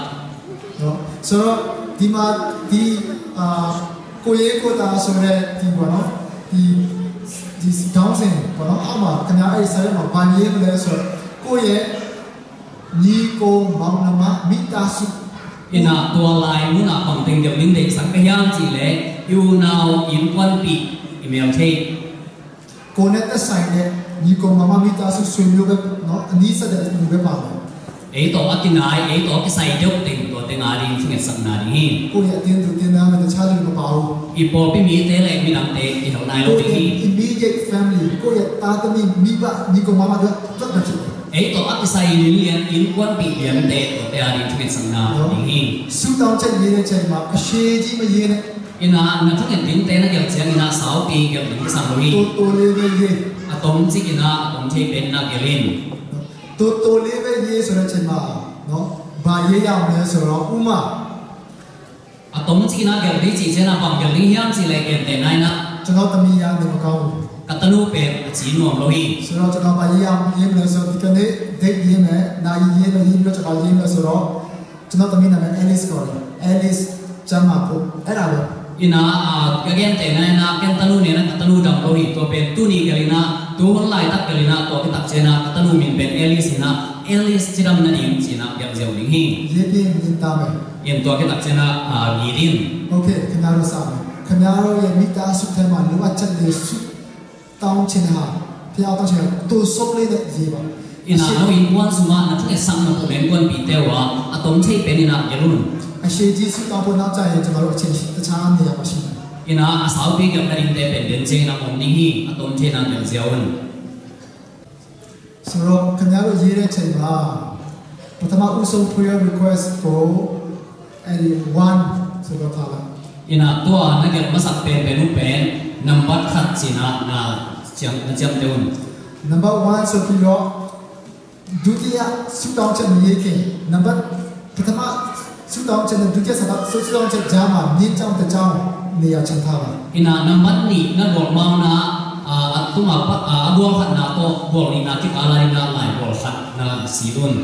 နော်၊ ဆိုတော့ ဒီမှာ ဒီ၊ အာ၊ ကိုယ်ရေးကိုယ်တာဆိုတဲ့ ဒီပေါ့နော်၊ ဒီ၊ ဒီခေါင်းစဉ်ပေါ့နော်၊ အောက်မှာ ခင်ဗျား အဲ့ဒီစာရွက်မှာ ဘာရေးမလဲဆိုတော့ ကိုယ့်ရဲ့ညီကိုမောင်နှမမိသားစု။ Ina tua lai mun ah bang teng deuh ding deihsak ka hiam cih leh, i unau, innkuanpih, i meltheih. ကိုယ်နဲ့သက်ဆိုင်တဲ့ ညီကိုမောင်မမိသားစုဆွေမျိုးပဲနော်၊ အနီးစပ်တဲ့လူပဲပါမယ်။ Ei tawh a kinai, ei tawh a kisai deuh teng, tua teng ading thungetsakna ding hi. ကိုယ့်ရဲ့အသင်းသူအသင်းသားတွေ တခြားလူတွေမပါဘူး။ I pawlpi mite le midangte kihel nai lo ding hi. ကိုယ့်ရဲ့ immediate family၊ ကိုယ့်ရဲ့သားသမီးမိဘ ညီကိုမောင်မတွေအတွက်ပဲဖြစ်တယ်။ Ei tawh a kisai inn lian, innkuanpih liante tawh te a ding thungetsakna ding hi. ဆုတောင်းချက်ရေးတဲ့အချိန်မှာ အရှည်ကြီးမရေးနဲ့။ အင်း na thunget dingte na gelh ciangin ah saupi gelh ding kisam lo hi. တိုတိုလေးပဲရေး။ A tomcik in ah a tom thei pen in ah gelh in. တိုတိုလေးပဲရေးဆိုတဲ့အချိန်မှာနော် ဘာရေးရမလဲဆိုတော့ ဥပမာ A tomcik in ah gelh ding cih ciangin ah bang gelh ding hiam cih leh gentehna in ah ကျွန်တော်သမီးရနေမကောင်းဘူး။ Ka tanu pen a ci nuam lo hi. ဆိုတော့ကျွန်တော်ဘာရေးရရေးမလဲဆိုတော့ဒီကနေ့ date ရေးမယ်။ နာရီရေးမယ်။ ရေးပြီးတော့ကျွန်တော်ရေးမယ်ဆိုတော့ကျွန်တော်သမီးနာမည် Alice ခေါ်တယ်။ Alice ကျန်းမာဖို့အဲ့ဒါပဲ။ In ah, ah, ka gentehna in ah ken tanu nen ah ka tanu dam lo hi. Tua pen tuni gelh in ah, tu hun laitak gelh in ah, tua kitak ciangin ah ka tanu min pen Alice in ah, Alice cidam nading ci-in ah gelh ziau ding hi. ရေးပြီးရင်ရေးသားမယ်။ In tua kitak ciangin ah, ah, ngit in. Okay, ခင်ဗျားတို့စမယ်။ ခင်ဗျားတို့ရဲ့မိသားစုထဲမှာလိုအပ်ချက်တွေဆုတောင်းချင်တဲ့ဟာ ဘုရားတောင်းချင်တဲ့ တိုတိုလေးနဲ့ရေးပါ။ In ah, no innkuan sungah na thungetsak nop uh innkuanpihte uh ah a tom thei pen in ah gelh un. အရှည်ကြီးဆုတောင်းဖို့နောက်ကျရင်ကျွန်တော်တို့အချိန်တခြားနေရာမှာရှိမယ်။ In ah, a saupi gelh nadingte pen den ciangin ah om ding hi. A tom thei in ah gelh ziau un. ဆိုတော့ခင်ဗျားတို့ရေးတဲ့အချိန်မှာပထမဦးဆုံး prayer request ကိုအဲ့ဒီ one ဆိုတော့ထားလိုက်။ In ah, tua na gelh masak penpen uh pen nambat khat ci-in ah na ciam, na ciamteh un. Number one ဆိုပြီးတော့ ဒုတိယဆုတောင်းချက်မရေးခင် နံပါတ် ပထမဆုတောင်းချက်နဲ့ဒုတိယဆုတောင်းချက်ကြားမှာ မြင်းကြောင်းတစ်ကြောင်းနေရာချထားပါ။ In ah, nambat nih na gualh ma un ah, ah, a tungah pa, ah, a gual khatna tawh gual nihna kikal ah in ah laibual khat na sil un.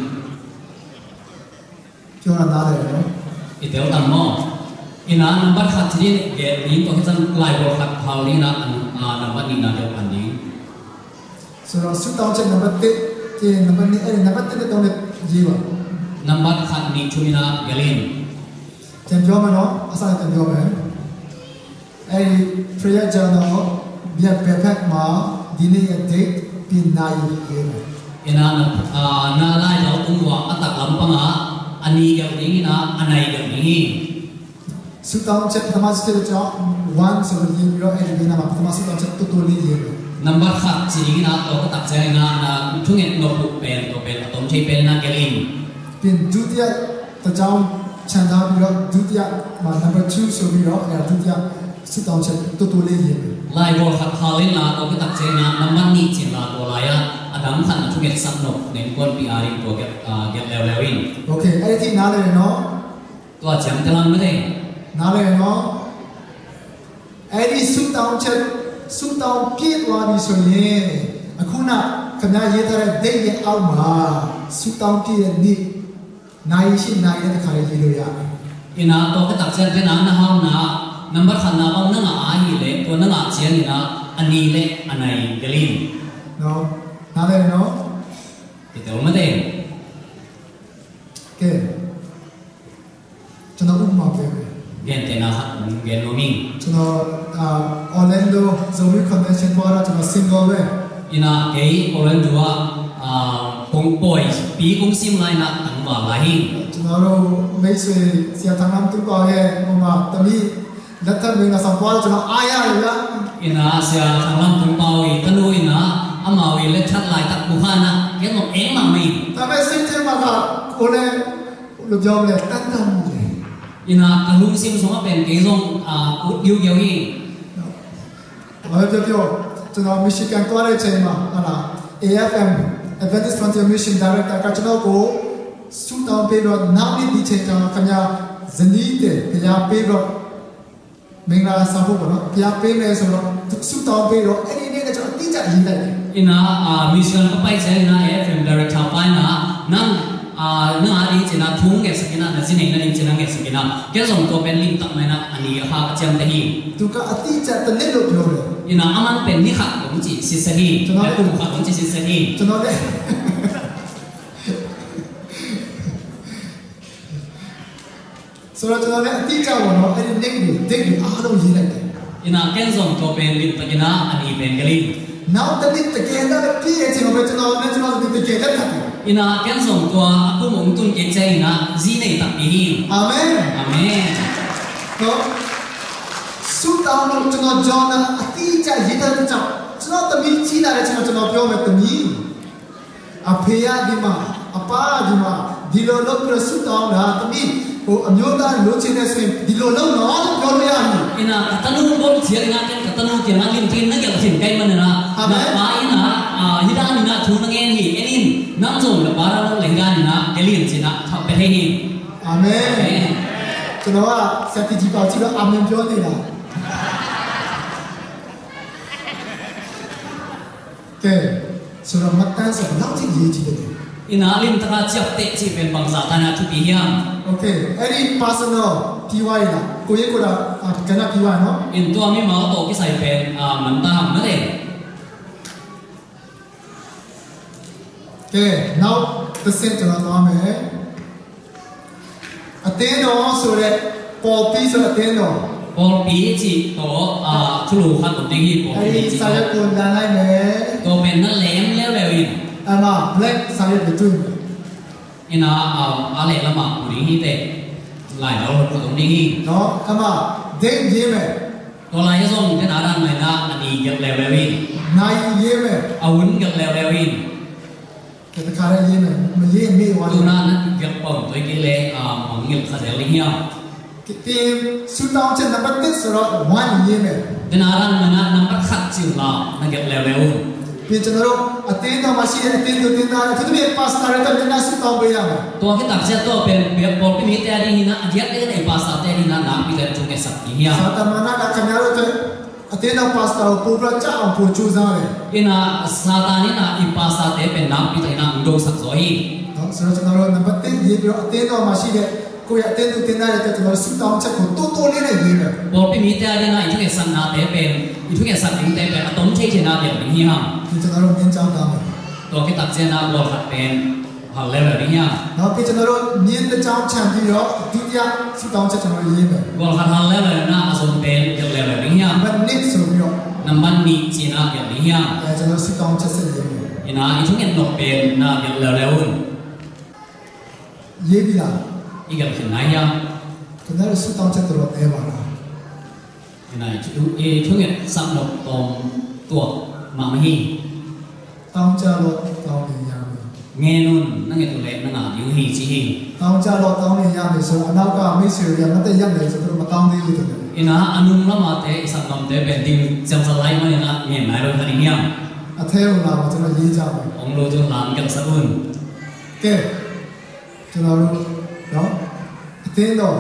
ပြောတာနားလည်တယ်နော်။ I tel tam maw? In ah, nambat khat ci ding, gelh ding, tua khit ciang laibual khat phal ding in ah, ah, nambat nihna gelh pan ding. ဆိုတော့ဆုတောင်းချက်နံပါတ်တစ်ပြီးရင်နံပါတ်နှစ် အဲ့ဒီနံပါတ်တစ်နဲ့သုံးနဲ့ရေးပါ။ Nambat khat, nih, thum in ah gelh in. ပြန်ပြောမယ်နော်။ အစနဲ့ပြန်ပြောမယ်။ အဲ့ဒီ prayer journal ရဲ့ဘယ်ဘက်မှာဒီနေ့ရဲ့ date ပြီးနာရီရေးမယ်။ In ah, na, ah, na laizang tung uah a taklam pangah a ni gelh ding in ah a nai gelh ding hi. ဆုတောင်းချက်ပထမဆုတောင်းချက် one ဆိုပြီးတော့အဲ့ဒီနားမှာပထမဆုတောင်းချက်တိုတိုလေးရေးမယ်။ Nambat khat ci ding in ah, tua kitak ciangin ah na thunget nop uh pen, tua pen a tom thei pen in ah gelh in. ပြီးရင်ဒုတိယတစ်ကြောင်းချန်ထားပြီးတော့ဒုတိယမှာ number two ဆိုပြီးတော့အဲ့ဒါဒုတိယဆုတောင်းချက်တိုတိုလေးရေးမယ်။ Laibual khat phal in ah, tua kitak ciangin ah nambat nih ci-in ah tua lai ah a dang khat na thungetsak nop na innkuanpih a ding tua gelh, ah, gelh leuleu in. Okay, အဲ့ဒီနားလည်တယ်နော်။ Tua ciamteh lang mate. နားလည်တယ်နော်။ အဲ့ဒီဆုတောင်းချက်ဆုတောင်းပြည့်သွားပြီဆိုရင်အခုနခင်ဗျားရေးထားတဲ့ date ရဲ့အောက်မှာဆုတောင်းပြည့်တဲ့နေ့နာရီရှိနာရီနဲ့တခါလေးရေးလို့ရတယ်။ In ah, tua kitak ciang ken ah na hau na, nambat khatna bang na ngah ahih leh, tua na ngah ciangin ah a ni le a nai gelh in. နော်။ နားလည်တယ်နော်။ I tel mate. Okay. ကျွန်တော်ဥပမာပေးမယ်။ Gentehna khat gen nuam ing. ကျွန်တော်အာ Orlando ဇော်ဝင်း convention သွားတော့ကျွန်တော် single ပဲ။ In ah, kei Orlando ah, ah, kong pawipi kong sim lai in ah tangval lai hi. ကျွန်တော်တို့မိတ်ဆွေဆရာထင်လင်းတူပေါက်ရဲ့ဟိုမှာသမီးလက်ထပ်မင်္ဂလာဆောင်သွားတော့ကျွန်တော်အားရတယ်ဗျာ။ In ah, Sia Thang Lam Tung Pau i tanu in ah, amau i letthat laitak uh khan ah ken zong eng mahmah ing. ဒါပေမဲ့စိတ်ထဲမှာကကိုယ်လည်းဘယ်လိုပြောမလဲတန်တန်မှုတယ်။ In ah, ka lungsim sungah pen kei zong, ah, ut giugiau hi. ဘာပဲပြောပြောကျွန်တော် Michigan သွားတဲ့အချိန်မှာဟာလား AFM Adventist Frontier Mission Director ကကျွန်တော်ကိုဆုတောင်းပေးတော့နောက်နေ့ဒီချိန်ကျမှခင်ဗျာဇနီးတဲ့ဘုရားပေးတော့မင်္ဂလာဆောင်ဖို့ပေါ့နော်ဘုရားပေးမယ်ဆိုတော့ဆုတောင်းပေးတော့အဲ့ဒီနေ့ကကျွန်တော်အတိအကျရေးလိုက်တယ်။ In ah, ah, mission ka pai ciangin ah AFM Director pa in ah nang, ah, nang a ding cin ah thu ngetsak in ah na zi neihna ding cin ah ngetsak in ah ken zong tua pen limtak mah in ah a ni a kha ka ciamteh hi. သူကအတိအကျတစ်နှစ်လို့ပြောတယ်။ In ah, aman pen ni khat hong ci sitset hi. ကျွန်တော်လည်း Kum khat hong ci sitset hi. ကျွန်တော်လည်း ဆိုတော့ကျွန်တော်လည်းအတိအကျပေါ့နော်အဲ့ဒီ date တွေ date တွေအားလုံးရေးလိုက်တယ်။ In ah, ken zong tua pen limtak in ah a ni pen gelh ing. နောက်တစ်နှစ်တကယ်တမ်းပြည့်ရဲ့ချိန်မှာပဲကျွန်တော်နဲ့ကျွန်တော်ဒီတကယ်လက်ထပ်တယ်။ In ah, ken zong tua a kum hong tun kei ciangin ah zi nei takpi hi. Amen. Amen. နော်ဆုတောင်းလို့ကျွန်တော် journal အတိအကျရေးထားတဲ့ကြောင့်ကျွန်တော်သမီးကြီးလာတဲ့အချိန်မှာကျွန်တော်ပြောမယ်သမီး အဖေက ဒီမှာ၊ အပါက ဒီမှာ၊ ဒီလိုလုပ်ပြီးတော့ ဆုတောင်းတာ၊ သမီး၊ ဟို၊ အမျိုးသားလိုချင်တယ်ဆိုရင် ဒီလိုလုပ်နော်လို့ ပြောလို့ရတယ်။ Ina ka tanu bawlsiat ina ken ka tanu kiangah limtakin na gelh khin ka hih manin ah, Amen. Na pa in ah, ah, hih dan in ah thu na ngen hi, en in, nang zong na pa ra lo le hih dan in ah gelh in ci-in ah thapia thei hi. Amen. Amen. ကျွန်တော်က ဆရာတီကြီး ပါ ကြည့်တော့ အာမင် ပြောနေတာ။ ကဲ၊ ဆိုတော့ မှတ်တမ်းစကား ဘယ်လောက်ထိ အရေးကြီးသလဲ။ Ina limtaka ciapteh cih pen bangzah dan a thupi hiam? Okay, အဲ့ဒီ personal ပြီးသွားရင်လား၊ ကိုယ်ရေးကိုယ်တာ အာ၊ ကဏ္ဍ ပြီးသွားရင်နော်။ In tua mimal tawh kisai pen, ah, man ta hang na le. ကဲ၊ နောက်တစ်ဆင့် ကျွန်တော်သွားမယ်။ အသင်းတော်ဆိုတဲ့၊ ပေါ်ပြီးဆိုတဲ့ အသင်းတော်။ Pawlpi cih tawh, ah, thulu khat om ding hi, pawlpi cih tawh. အဲ့ဒီစာရွက်ကို နမ်းလိုက်မယ်။ Tua pen na lem leuleu in. အဲ့မှာ blank စာရွက်ကို တွေ့မယ်။ Ina, ah, a lehlam ah mu ding hi teh. Lai lo khat om ding hi. နော်၊ အဲ့မှာ date ရေးမယ်။ Tua lai-ah zong, tua dan a dan mai-ah a ni gelh leuleu in. နာရီရေးမယ်။ A hun gelh leuleu in. ကဲ၊ တခါတည်းရေးမယ်။ မရေးရင် မေ့သွားလိမ့်မယ်။ Tu-in na gelh pah un, tua hi kei leh, ah, mangngilh kha zel ding hiam? ကဲ၊ ဆုတောင်းချက် နံပါတ်တစ်ဆိုတော့ one ရေးမယ်။ Tua dan a dan mai-ah nambat khat cih un la na gelh leuleu un. ပြီး၊ ကျွန်တော်တို့ အသင်းတော်မှာရှိတဲ့ အသင်းသူ အသင်းသားတွေ၊ အထူးသဖြင့် pastor တွေအတွက် များများဆုတောင်းပေးရမယ်။ Tua khit tak ciang tua pen pawlpi mite adingin ah, a diakdiakin i pastor-te adingin ah nakpi takin thungetsak ding hiam? စာတမန်က ခင်ဗျားတို့အတွက် အသင်းတော် pastor ကို ပိုပြီးတော့ ကျအောင် ပိုကြိုးစားတယ်။ Ina, Satan in ah i pastor-te pen nakpi takin ah hong dosak zaw hi. နော်၊ ဆိုတော့ ကျွန်တော်တို့ နံပါတ်တစ် ရေးပြီးတော့ အသင်းတော်မှာရှိတဲ့ ကိုယ့်ရဲ့ အသင်းသူ အသင်းသားတွေအတွက် ကျွန်တော်တို့ ဆုတောင်းချက်ကို တိုးတိုးလေးလေး ရေးမယ်။ Pawlpi mite adingin ah i thungetsaknate pen, i thungetsak dingte pen a tom theithei-in ah gelh ding hiam? ဒီ၊ ကျွန်တော်တို့ မျဉ်းကြောင်း သွားမယ်။ Tua khit tak ciang ah gual khat pen hal leuleu ding hiam? နောက်ပြီး၊ ကျွန်တော်တို့ မျဉ်းတစ်ကြောင်း ချန်ပြီးတော့ ဒုတိယ ဆုတောင်းချက် ကျွန်တော်တို့ ရေးမယ်။ Gual khat hal leuleu in ah a zom pen gelh leuleu ding hiam? နံပါတ်နှစ် ဆိုပြီးတော့။ Nambat nih ci-in ah gelh ding hiam? အဲ၊ ကျွန်တော်တို့ ဆုတောင်းချက် ဆက်ရေးမယ်။ Ina, i thunget nop pen na gelh leuleu un. ရေးပြီလား။ I gelh khin nai hiam? ခင်ဗျားတို့ ဆုတောင်းချက် တော်တော်နည်းပါလား။ Ina, i thu-, i thungetsak nop tawm tuak mahmah hi. တောင်းကြလော့၊ တောင်းရင်ရမည်။ Ngen un, na nget uh leh na ngah ding uh hi, ci hi. တောင်းကြလော့၊ တောင်းရင်ရမည်ဆိုတော့ အနောက်က မိတ်ဆွေတွေက မတ်တပ်ရပ်နေတယ်ဆိုတော့ မတောင်းသေးဘူး ထင်တယ်။ Ina, a nung lam a te, i sanggamte pen ding ciangciang lai manin ah ngen nai lo kha ding hiam? အထဲကိုလာပါ၊ ကျွန်တော် ရေးကြမယ်။ Hong lut un la hong gelhsak un. ကဲ၊ ကျွန်တော်တို့ နော်၊ အသင်းတော်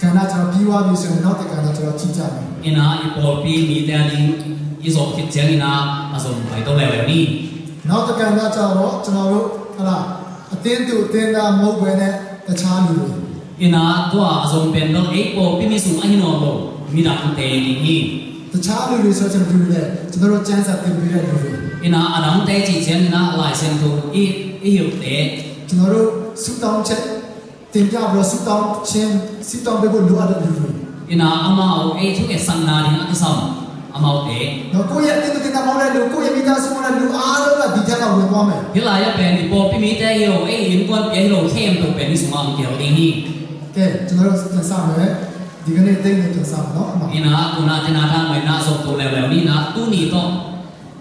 ကဏ္ဍ ကျွန်တော် ပြီးသွားပြီဆိုရင် နောက်တစ်ကဏ္ဍ ကျွန်တော် ကြည့်ကြမယ်။ Ina, i pawlpi mite ading i zawh khit ciangin ah a zom paito leuleu ni. နောက်တစ်ကဏ္ဍကျတော့ ကျွန်တော်တို့၊ ဟုတ်လား၊ အသင်းသူ အသင်းသား မဟုတ်ဘဲနဲ့ တခြားလူတွေ။ Ina, tua a zom pen bel ei pawlpi mi sung ahi nawn lo midangte ding hi. တခြားလူတွေဆိုရင် ဘယ်သူလဲ။ ကျွန်တော်တို့ ကျမ်းစာသင်ပေးတဲ့လူတွေ။ Ina, adangte cih ciangin ah Lai Siangtho i, i hilhte. ကျွန်တော်တို့ ဆုတောင်းချက် တင်ပြပြီးတော့ ဆုတောင်းခြင်း၊ ဆုတောင်းပေးဖို့ လိုအပ်တဲ့လူတွေ။ Ina, amau ei thungetsakna ding a kisam amaute. နော်၊ ကိုယ့်ရဲ့ အသင်းသူ အသင်းသား မဟုတ်တဲ့လူ၊ ကိုယ့်ရဲ့ မိသားစု မဟုတ်တဲ့လူ အားလုံးက ဒီထဲမှာ ဝင်သွားမယ်။ Hih lai-ah pen i pawlpi mite hi lo, ei innkuanpih hi lo khempeuh pen hih sungah hong kihel ding hi. ကဲ၊ ကျွန်တော်တို့ ပြန်စမယ်။ ဒီကနေ့ အသိမ်းနဲ့ ပြန်စမယ်နော်။ Ina, tu-in ah, tu-in ah, dan mai-in ah zawhto leuleu ni. Ina, tuni tawh,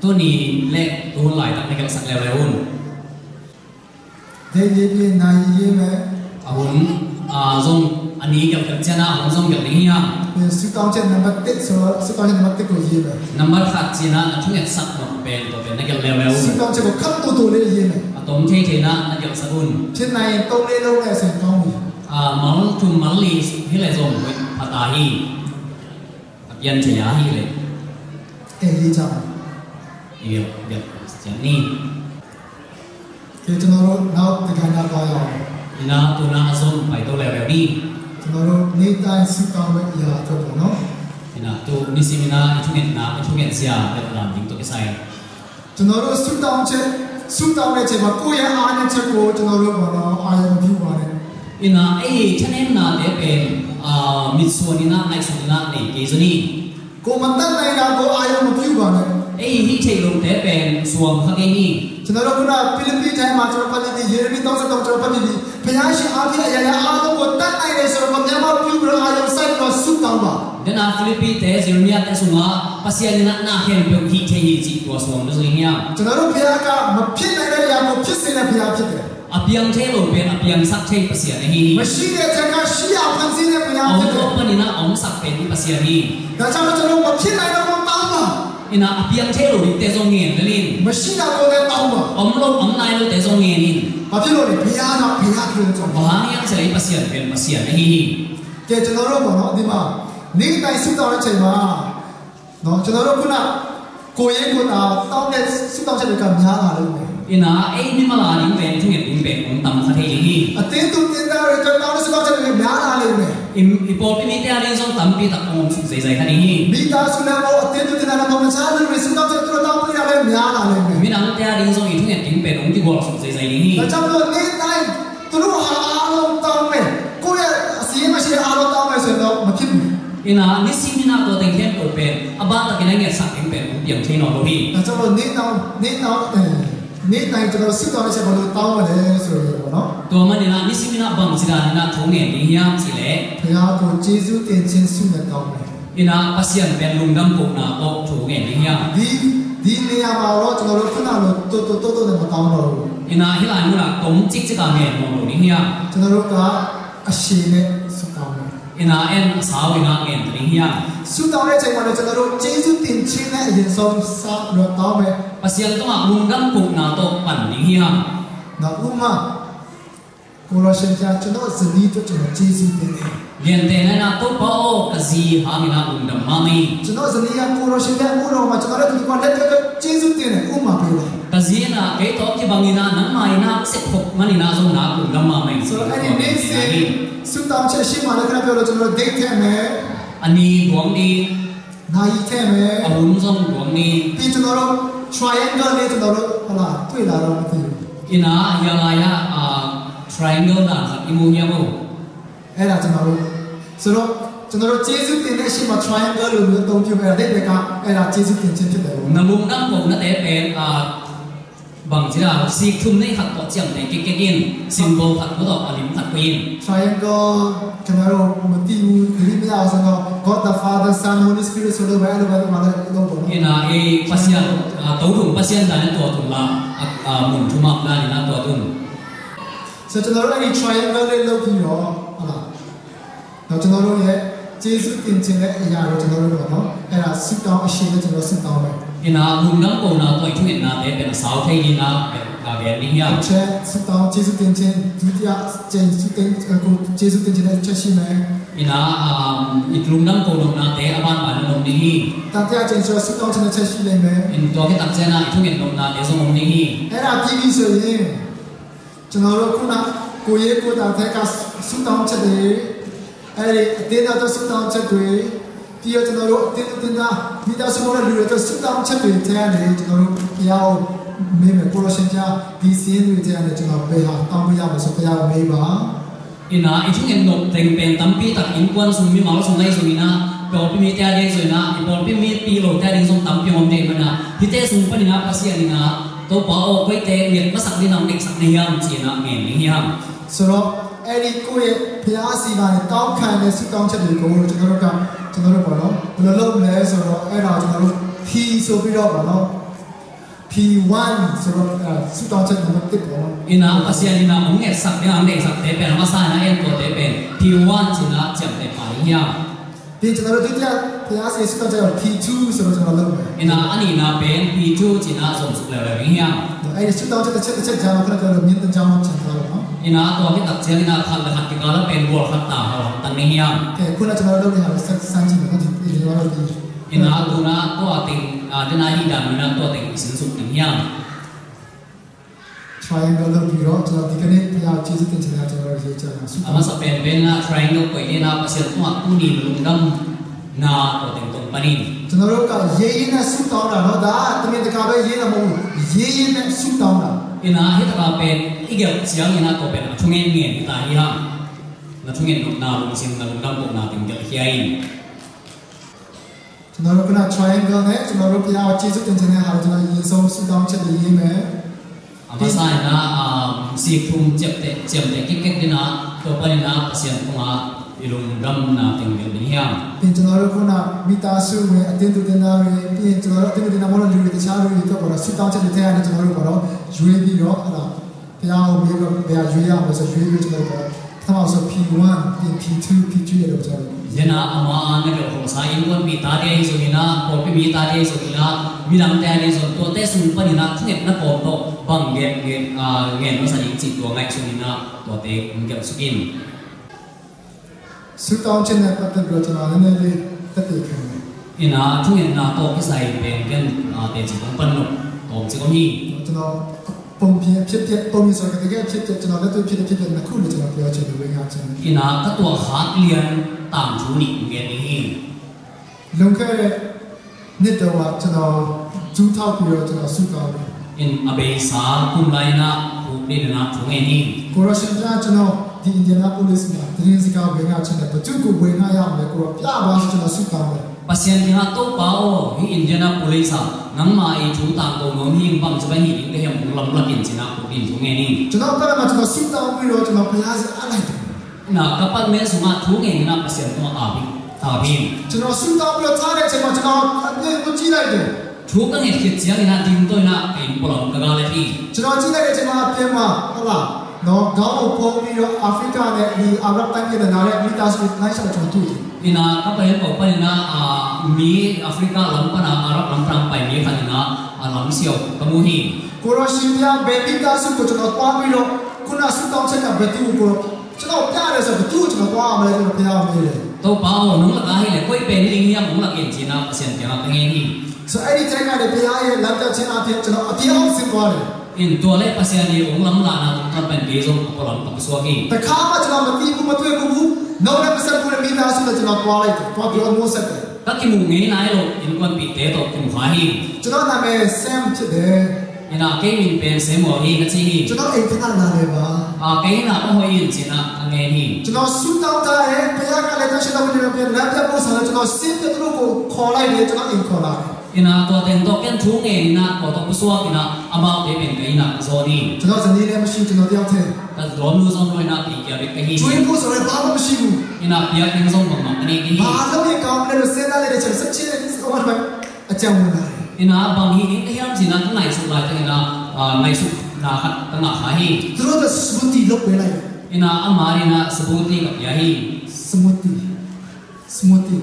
tuni le tu hun laitak na gelhsak leuleu un. Date ရေးပြီး၊ နာရီရေးမယ်။ A hun, ah, zong, a ni gelh khit ciangin ah a hun zong gelh ding hiam? ဆုတောင်းချက် နံပါတ်တစ်ဆိုတော့ ဆုတောင်းချက် နံပါတ်တစ်ကို ရေးမယ်။ Nambat khat ci-in ah na thungetsak nop pen, tua pen na gelh leuleu un. ဆုတောင်းချက်ကို ခပ်တိုတိုလေး ရေးမယ်။ A tom theithei-in ah na gelhsak un. ဖြစ်နိုင်ရင် သုံးလေးလုံးနဲ့ဆိုရင် ကောင်းပြီ။ Ah, mal thum mal li hi leh zong hoih pha ta hi. A pian thei a hih leh. ကဲ၊ ရေးကြပါ။ I gelh, gelh ciat ni. ကဲ၊ ကျွန်တော်တို့ နောက်တစ်ကဏ္ဍ သွားရအောင်။ Ina, tu-in ah a zom paito leuleu ni. ကျွန်တော်တို့ နေ့တိုင်း ဆုတောင်းတဲ့အရာအတွက်ပေါ့နော်။ Ina, tu nisim in ah i thungetna, i thungetzia behlap ding tawh kisai. ကျွန်တော်တို့ ဆုတောင်းချက်၊ ဆုတောင်းတဲ့အချိန်မှာ ကိုယ့်ရဲ့ အားနည်းချက်ကို ကျွန်တော်တို့ ပေါ့နော်၊ အာရုံမပြုပါနဲ့။ Ina, ei thanemnate pen, ah, mitsuan in ah, ngaihsut in ah nei kei zaw ni. ကိုယ်မတတ်နိုင်တာကို အာရုံမပြုပါနဲ့။ Ei hih theih lohte pen suang kha kei ni. ကျွန်တော်တို့ ခုန ဖိလိပ္ပိ ထဲမှာ ကျွန်တော် ဖတ်ပြီးပြီ၊ ယေရမိ သုံးဆယ့်သုံး ကျွန်တော် ဖတ်ပြီးပြီ။ ဘုရားရှင် အားဖြင့် အရာရာအားလုံးကို တတ်နိုင်တယ်ဆိုတော့ မျက်မှောက်ပြုပြီးတော့ အာရုံစိုက်ပြီးတော့ ဆုတောင်းပါ။ Dena Philippi te, Jeremiah te sungah Pasian in ah na khempeuh hih thei hi cih tua suang na zui hiam? ကျွန်တော်တို့ဘုရားက မဖြစ်နိုင်တဲ့ အရာကို ဖြစ်စေတဲ့ ဘုရားဖြစ်တယ်။ A piang thei lo pen a piangsak thei Pasian ahi hi. မရှိတဲ့အထက်က ရှိရာ ဖန်ဆင်းတဲ့ ဘုရားဖြစ်တယ်။ A om lo panin ah a omsak pen Pasian hi. ဒါကြောင့်မို့ ကျွန်တော်တို့ မဖြစ်နိုင်တော့ဘူး တောင်းပါ။ In ah a piang thei lo dingte zong ngen lel in. မရှိတာကိုလည်း တောင်းပါ။ A om lo, a om nai lote zong ngen in. ဘာဖြစ်လို့လဲ။ ဘုရားက ဘုရားဖြစ်တယ်။ Bang hang hiam cih leh Pasian pen Pasian ahi hi. ကဲ ကျွန်တော်တို့ပေါ့နော် ဒီမှာ နေ့တိုင်း ဆုတောင်းတဲ့အချိန်မှာ နော် ကျွန်တော်တို့ခုန ကိုယ်ရေးကိုယ်တာ တောင်းတဲ့ ဆုတောင်းချက်တွေက များလာလိမ့်မယ်။ In ah ei mimal a ding pen thunget ding pen hong tam kha thei ding hi. အသင်းသူသင်းသားတွေအတွက် တောင်းတဲ့ ဆုတောင်းချက်တွေ များလာလိမ့်မယ်။ I, i pawlpi mite a ding zong tampi tak hong om suk zeizai kha ding hi. မိသားစုနဲ့ အသင်းသူသင်းသားနဲ့ မဟုတ် တခြားလူတွေ ဆုတောင်းချက် သူတို့ တောင်းပေးတာလည်း များလာလိမ့်မယ်။ Midangte a ding zong i thunget ding pen hong kigual suk zeizai ding hi. ဒါကြောင့်မို့ နေ့တိုင်း သူတို့ဟာ အားလုံး တောင်းမယ်။ ကိုယ့်ရဲ့ အစာရင်းမှာရှိတဲ့ အားလုံး တောင်းမယ်ဆိုရင်တော့ မဖြစ်ဘူး။ In ah nisim in ah tua teng khempeuh pen a bantakin a ngetsak ding pen hong piang thei nawn lo hi. ဒါကြောင့်မို့ နေ့တိုင်း နေ့တိုင်း အဲ နေ့တိုင်း ကျွန်တော် ဆုတောင်းတဲ့အချိန်မှာ ဘယ်လို တောင်းမလဲဆိုရင်ပေါ့နော်။ Tua manin ah nisim in ah bangci danin ah thu ngen ding hiam cih leh, ဘုရားကို ကျေးဇူးတင်ခြင်းဆုနဲ့ တောင်းမယ်။ In ah Pasian pen lungdam kohna tawh thu ngen ding hiam? ဒီ ဒီနေရာမှာတော့ ကျွန်တော်တို့ ခုနလို တိုးတိုးတိုးတိုးနဲ့ မတောင်းတော့ဘူး။ In ah hih lai munah tom cikcik a ngen nawn lo ding hiam? ကျွန်တော်တို့က အရှိန်နဲ့ ဆုတောင်းမယ်။ In ah en a sau in ah ngen ta ding hiam? ဆုတောင်းတဲ့အချိန်မှာလည်း ကျွန်တော်တို့ ကျေးဇူးတင်ခြင်းနဲ့ အရင်ဆုံး စပြီးတော့ တောင်းမယ်။ Pasian tungah lungdam kohna tawh pan ding hiam? နော် ဥပမာ ကိုရောရှင်ပြ ကျွန်တော့်ဇနီးအတွက် ကျွန်တော် ကျေးဇူးတင်တယ်။ Gentehna in ah, Topa aw, ka zi hangin ah lungdam mahmah ing. ကျွန်တော့်ဇနီးက ကိုရောရှင်ပြ ဦးတော်မှာ ကျွန်တော်နဲ့တူတူ လက်တွဲအတွက် ကျေးဇူးတင်တယ်။ ဥပမာပေးပါ။ Ka zi in ah kei tawh kibangin ah nangmah in ah sepkhop manin ah zong na lungdam mahmah ing. ဆိုတော့ အဲ့ဒီနေ့စဉ် ဆုတောင်းချက်ရှေ့မှာလည်း ခုနပြောလို့ ကျွန်တော်တို့ date ထည့်မယ်။ A ni buang ding. နာရီထည့်မယ်။ A hun zong buang ding. ပြီး ကျွန်တော်တို့ triangle လေး ကျွန်တော်တို့ ဟုတ်လား တွေ့လာတော့ မသိဘူး။ In ah hih lai ah, ah, triangle dan khat i mu hiam aw? အဲ့ဒါ ကျွန်တော်တို့ ဆိုတော့ ကျွန်တော်တို့ ကျေးဇူးတင်တဲ့အချိန်မှာ triangle လိုမျိုး အသုံးပြုမယ်။ အဲ့ဒါ အဓိပ္ပာယ်က အဲ့ဒါ ကျေးဇူးတင်ခြင်း ဖြစ်တယ်ပေါ့။ Na lungdam kohnate pen, ah, bangci dan, sik thum nei khat tawh ciamteh kikkik in, symbol khat tawh a lim khat koih in. Triangle ကျွန်တော်တို့ မသိဘူး သတိမရအောင်ဆိုတော့ God the Father, Son, Holy Spirit ဆိုလို့ပဲ အဲ့လိုပဲ ဒီမှာလည်း လုပ်ပေါ့နော်။ In ah, eh, Pasian, ah, Tothum Pasian dan in tuat un la, ah, ah, mun thum ah dan in ah tuat un. So ကျွန်တော်တို့ အဲ့ဒီ triangle လေး လုပ်ပြီးတော့ ဟုတ်လား။ နော် ကျွန်တော်တို့ရဲ့ ကျေးဇူးတင်ခြင်းနဲ့ အရာကို ကျွန်တော်တို့ ပေါ့နော် အဲ့ဒါ ဆုတောင်း အရှိန်နဲ့ ကျွန်တော် ဆုတောင်းမယ်။ In ah lungdam kohna tawh i thungetnate pen a sau thei ding ah, pen ka gen ding hiam? တစ်ချက် ဆုတောင်း ကျေးဇူးတင်ခြင်း၊ ဒုတိယအကြိမ် ဆုတင်၊ အဲ၊ ကိုယ် ကျေးဇူးတင်ခြင်းနဲ့ တစ်ချက်ရှိမယ်။ In ah, um, i lungdam kohnopnate a banban in om ding hi. တတိယအကြိမ် ဆိုတော့ ဆုတောင်းခြင်း တစ်ချက်ရှိလိမ့်မယ်။ In tua khit tak ciangin ah i thunget nopnate zong om ding hi. အဲ့ဒါပြီးပြီဆိုရင် ကျွန်တော်တို့ ခုန ကိုယ်ရေးကိုယ်တာထဲက ဆုတောင်းချက်တွေ၊ အဲ့ဒီ အသင်းတော်အတွက် ဆုတောင်းချက်တွေ၊ ပြီးတော့ ကျွန်တော်တို့ အသင်းသူအသင်းသား မိသားစုက လူတွေအတွက် ဆုတောင်းချက်တွေထဲကနေ ကျွန်တော်တို့ ဘုရားကို မေးမယ်။ ကိုရောရှင်ဘုရား ဒီစာရင်းတွေထဲကနေ ကျွန်တော် ဘယ်ဟာ တောင်းပေးရမလဲဆို ဘုရားကို မေးပါ။ In ah, i thunget nop teng pen tampi tak innkuan sung, mimal sung ahi zongin ah, pawlpi mite a ding zongin ah, i pawlpi mipi lote a ding zong tampi om ding manin ah, hihte sung panin ah Pasian in ah, Topa aw, koite nget masak ding, nang deihsak na hiam, ci-in ah ngen ding hiam? ဆိုတော့ အဲ့ဒီ ကိုယ့်ရဲ့ ဘုရားဆီကနေ တောင်းခံတဲ့ ဆုတောင်းချက်တွေကို ကျွန်တော်တို့က ကျွန်တော်တို့ ပေါ့နော် ဘယ်လိုလုပ်မလဲဆိုတော့ အဲ့ဒါကို ကျွန်တော်တို့ P ဆိုပြီးတော့ ပေါ့နော် P one ဆိုတော့ အဲ၊ ဆုတောင်းချက် နံပါတ်တစ် ပေါ့နော်။ In ah, Pasian in ah hong ngetsak ding, hong deihsakte pen, a masa in ah en tuate pen P one ci-in ah ciamteh pah ding hiam? ပြီး ကျွန်တော်တို့ ဒုတိယ ဘုရားဆီ ဆုတောင်းချက်ကို P two ဆိုတော့ ကျွန်တော် လုပ်မယ်။ In ah, a nihna pen P two ci-in ah zomsuk leuleu ding hiam? အဲ့ဒီ ဆုတောင်းချက် တစ်ချက်တစ်ချက်ကြားမှာ ခုနပြောသလို မျဉ်းတစ်ကြောင်း ချန်ထားလို့နော်။ In ah, tua khit tak ciangin ah, khat le khat kikal ah pen gual khat ta hawm ta ding hiam? ကဲ ခုန ကျွန်တော်တို့ လုပ်တဲ့ဟာကို ဆက် စမ်းကြည့်မယ်နော်။ ဒီ ဒီ ဒီ ဒီ In ah, tu-in ah, tua teng, ah, dena hih dan-in ah, tua teng i sinsuk ding hiam? Triangle လုပ်ပြီးတော့ ကျွန်တော် ဒီကနေ့ ဘုရားကို ကျေးဇူးတင်ချင်တာ ကျွန်တော် ရေးကြရအောင်။ ဆုတောင်း။ A masa penpen in ah, triangle koih in ah, Pasian tungah tuni lungdamna tua teng tong pan in. ကျွန်တော်တို့က ရေးရင်းနဲ့ ဆုတောင်းတာနော်။ ဒါက တမင်တကာပဲ ရေးတာ မဟုတ်ဘူး။ ရေးရင်းနဲ့ ဆုတောင်းတာ။ In ah, hih tak ah pen i gelh ciangin ah, tua pen a thungen ngen hi ta hi hang. Na thungen nopna, lungsim, na lungdam kohna teng gelhkhia in. ကျွန်တော်တို့ ခုန triangle နဲ့ ကျွန်တော်တို့ ဘုရားကို ကျေးဇူးတင်ချင်တဲ့ဟာကို ကျွန်တော် အရင်ဆုံး ဆုတောင်းချက်တွေ ရေးမယ်။ A masa in ah, um, sik thum ciamteh, ciamteh kikkik ding ah, tua panin ah Pasian tungah လင်ဒမ်နာတင်ဒင်ဒင်ယမ် ပင်ကျွန်တော်တို့ခုနမိသားစုဝင်အတင်းသူတင်းသားတွေပြီးရင်ကျွန်တော်တို့အတင်းသူတင်းသားမဟုတ်တဲ့လူတွေတခြားလူတွေအတွက်ပေါ့နော်ဆူတောင်းချက်တွေထည့်ရတယ်ကျွန်တော်တို့ပေါ့နော်ရွေးပြီးတော့အဲ့ဒါဘုရားကိုမေးပြီးတော့ဘယ်ဟာရွေးရမလဲဆိုရွေးပြီးကျွန်တော်တို့ပေါ့နော်ပထမဆုံး P one ပြီး P two P three အဲ့လိုကျွန်တော်တို့ ယနာအမအာနကဟောစာအင်းကွန်မီတာဒဲဆိုရင်နာပေါ်ပမီတာဒဲဆိုရင်နာမီလမ်တဲဒဲဆိုတော့တဲစုပနိနာခငက်နပေါ်တော့ဘင်ဂက်ဂက်အာဂက်မစရင်စီတော့ငိုက်ဆိုရင်နာတော့တဲငက်စုကင်း ဆူတောင်းခြင်းနဲ့ပတ်သက်ပြီးတော့ကျွန်တော်နည်းနည်းလေးသက်သေခံမယ်။ Ina thungetna tawh kisai pen ken teci kong pan lo tawm ci kong hi. ကျွန်တော်ပုံပြင်အဖြစ်အပျက်ပုံပြင်ဆိုတာတကယ်အဖြစ်အပျက်ကျွန်တော်လက်တွေ့ဖြစ်တဲ့အဖြစ်အပျက်နှစ်ခုလို့ကျွန်တော်ပြောချင်တယ်ဝေငှခြင်း။ Ina ka tua khat lian tangthu nih ngen hi. လွန်ခဲ့တဲ့နှစ်တုန်းကကျွန်တော်ဒူးထောက်ပြီးတော့ကျွန်တော်ဆူတောင်းတယ်။ In a beisa kum lai na uk ni na thung en hi. ကိုရရှင်ပြကျွန်တော်ဒီ Indianapolis မှာသတင်းစကားဝေငှခြင်းနဲ့ဘသူ့ကိုဝေငှရမလဲကိုရပြပါဆိုကျွန်တော်ဆူတောင်းတယ်။ Pasian kiangah Topa aw hi Indianapolis ah nangma i thu tangko nuam hi bang ci bang hi ding ka hiam ung lam lakin cina uk ni thung en hi. ကျွန်တော်ဘက်ကကျွန်တော်ဆူတောင်းပြီးတော့ကျွန်တော်ဘုရားစီအားလိုက်တယ်။ Na ka pan men sungah thu ngen na Pasian tungah ap hi, ap hi. ကျွန်တော်ဆူတောင်းပြီးတော့ထားတဲ့အချိန်မှာကျွန်တော်အပြည့်ကိုကြည့်လိုက်တယ်။ Thu ka nget khit ciangin ah ding tawh in ah ka inn pualam ka ga let hi. ကျွန်တော်ကြည့်လိုက်တဲ့အချိန်မှာအပြင်မှာဟုတ်လားနော်ခေါင်းကိုဖုံးပြီးတော့အာဖရိကနဲ့ဒီအာရပ်တိုင်းပြည်နဲ့လာတဲ့မိသားစုလိုက်ရှာကျွန်တော်တွေ့တယ်။ Ina ka pai pau pan ina mi Africa lam pan a Arab lam pan pai mi khat ina a lam siau ka mu hi. ကိုရရှင်ပြဘယ်မိသားစုကိုကျွန်တော်တွားပြီးတော့ခုနဆူတောင်းချက်ကဘယ်သူကိုကျွန်တော်ပြရတယ်ဆိုတော့ဘသူ့ကိုကျွန်တော်သွားအောင်လဲကျွန်တော်ဖျားအောင်နေတယ်။ Topa aw nong lak a hi le koi pen hi ding hiam nong lak in cina Pasian kiangah ka ngen hi. So အဲ့ဒီထဲကနေဘုရားရဲ့လမ်းပြခြင်းအပြင်ကျွန်တော်အပြည့်အောင်စစ်သွားတယ်။ In tua le Pasian i ong lam lana tungtawn pen kei zong a pualam ka pusuak hi. တခါမှကျွန်တော်မသိဘူးမတွေ့ဘူး။နောက်လည်းမဆက်ဘူးတဲ့မိသားစုနဲ့ကျွန်တော်သွားလိုက်တယ်။သွားပြောမိုးဆက်တယ်။ Ka kimu ngei nai lo innkuanpihte tawh kimu kha hi. ကျွန်တော်နာမည် Sam ဖြစ်တယ်။ Ina kei min pen Samuel hi ka ci hi. ကျွန်တော်အိမ်ခဏလာတယ်ပါ။ Kei ina ka hoih in cina ka ngen hi. ကျွန်တော်ဆူတောင်းထားတယ်ဘုရားကလည်းတရှိတော်မူတဲ့ပြန်လမ်းပြဖို့ဆောင်တယ်ကျွန်တော်စင်းပြသူတို့ကိုခေါ်လိုက်တယ်ကျွန်တော်အိမ်ခေါ်လာတယ်။ Ina tua teng tawh ken thu ngen ina tua tawh pusuak ina amaute pen ka ina ka zawn hi. ကျွန်တော်ဇနီးလည်းမရှိကျွန်တော်တယောက်တည်း။ Ka lawmnu zong lo ina kei kia bek ka hi. ကျွေးဖို့ဆိုလည်းဘာမှမရှိဘူး။ Ina piak ding zong bangmah ka nei kei hi. ဘာလုပ်ရင်ကောင်းမလဲလို့စဉ်းစားနေတဲ့အချိန်ဆက်ချင်းနဲ့ဒီစကောမတ်ပဲအကြံဝင်လာတယ်။ Ina bang hi ding ka hiam cina ka ngaihsut lai teng ina ngaihsutna khat ka ngah kha hi. သူတို့က smoothie လုပ်ပေးလိုက်တယ်။ Ina ama ina smoothie ka pia hi. Smoothie. Smoothie.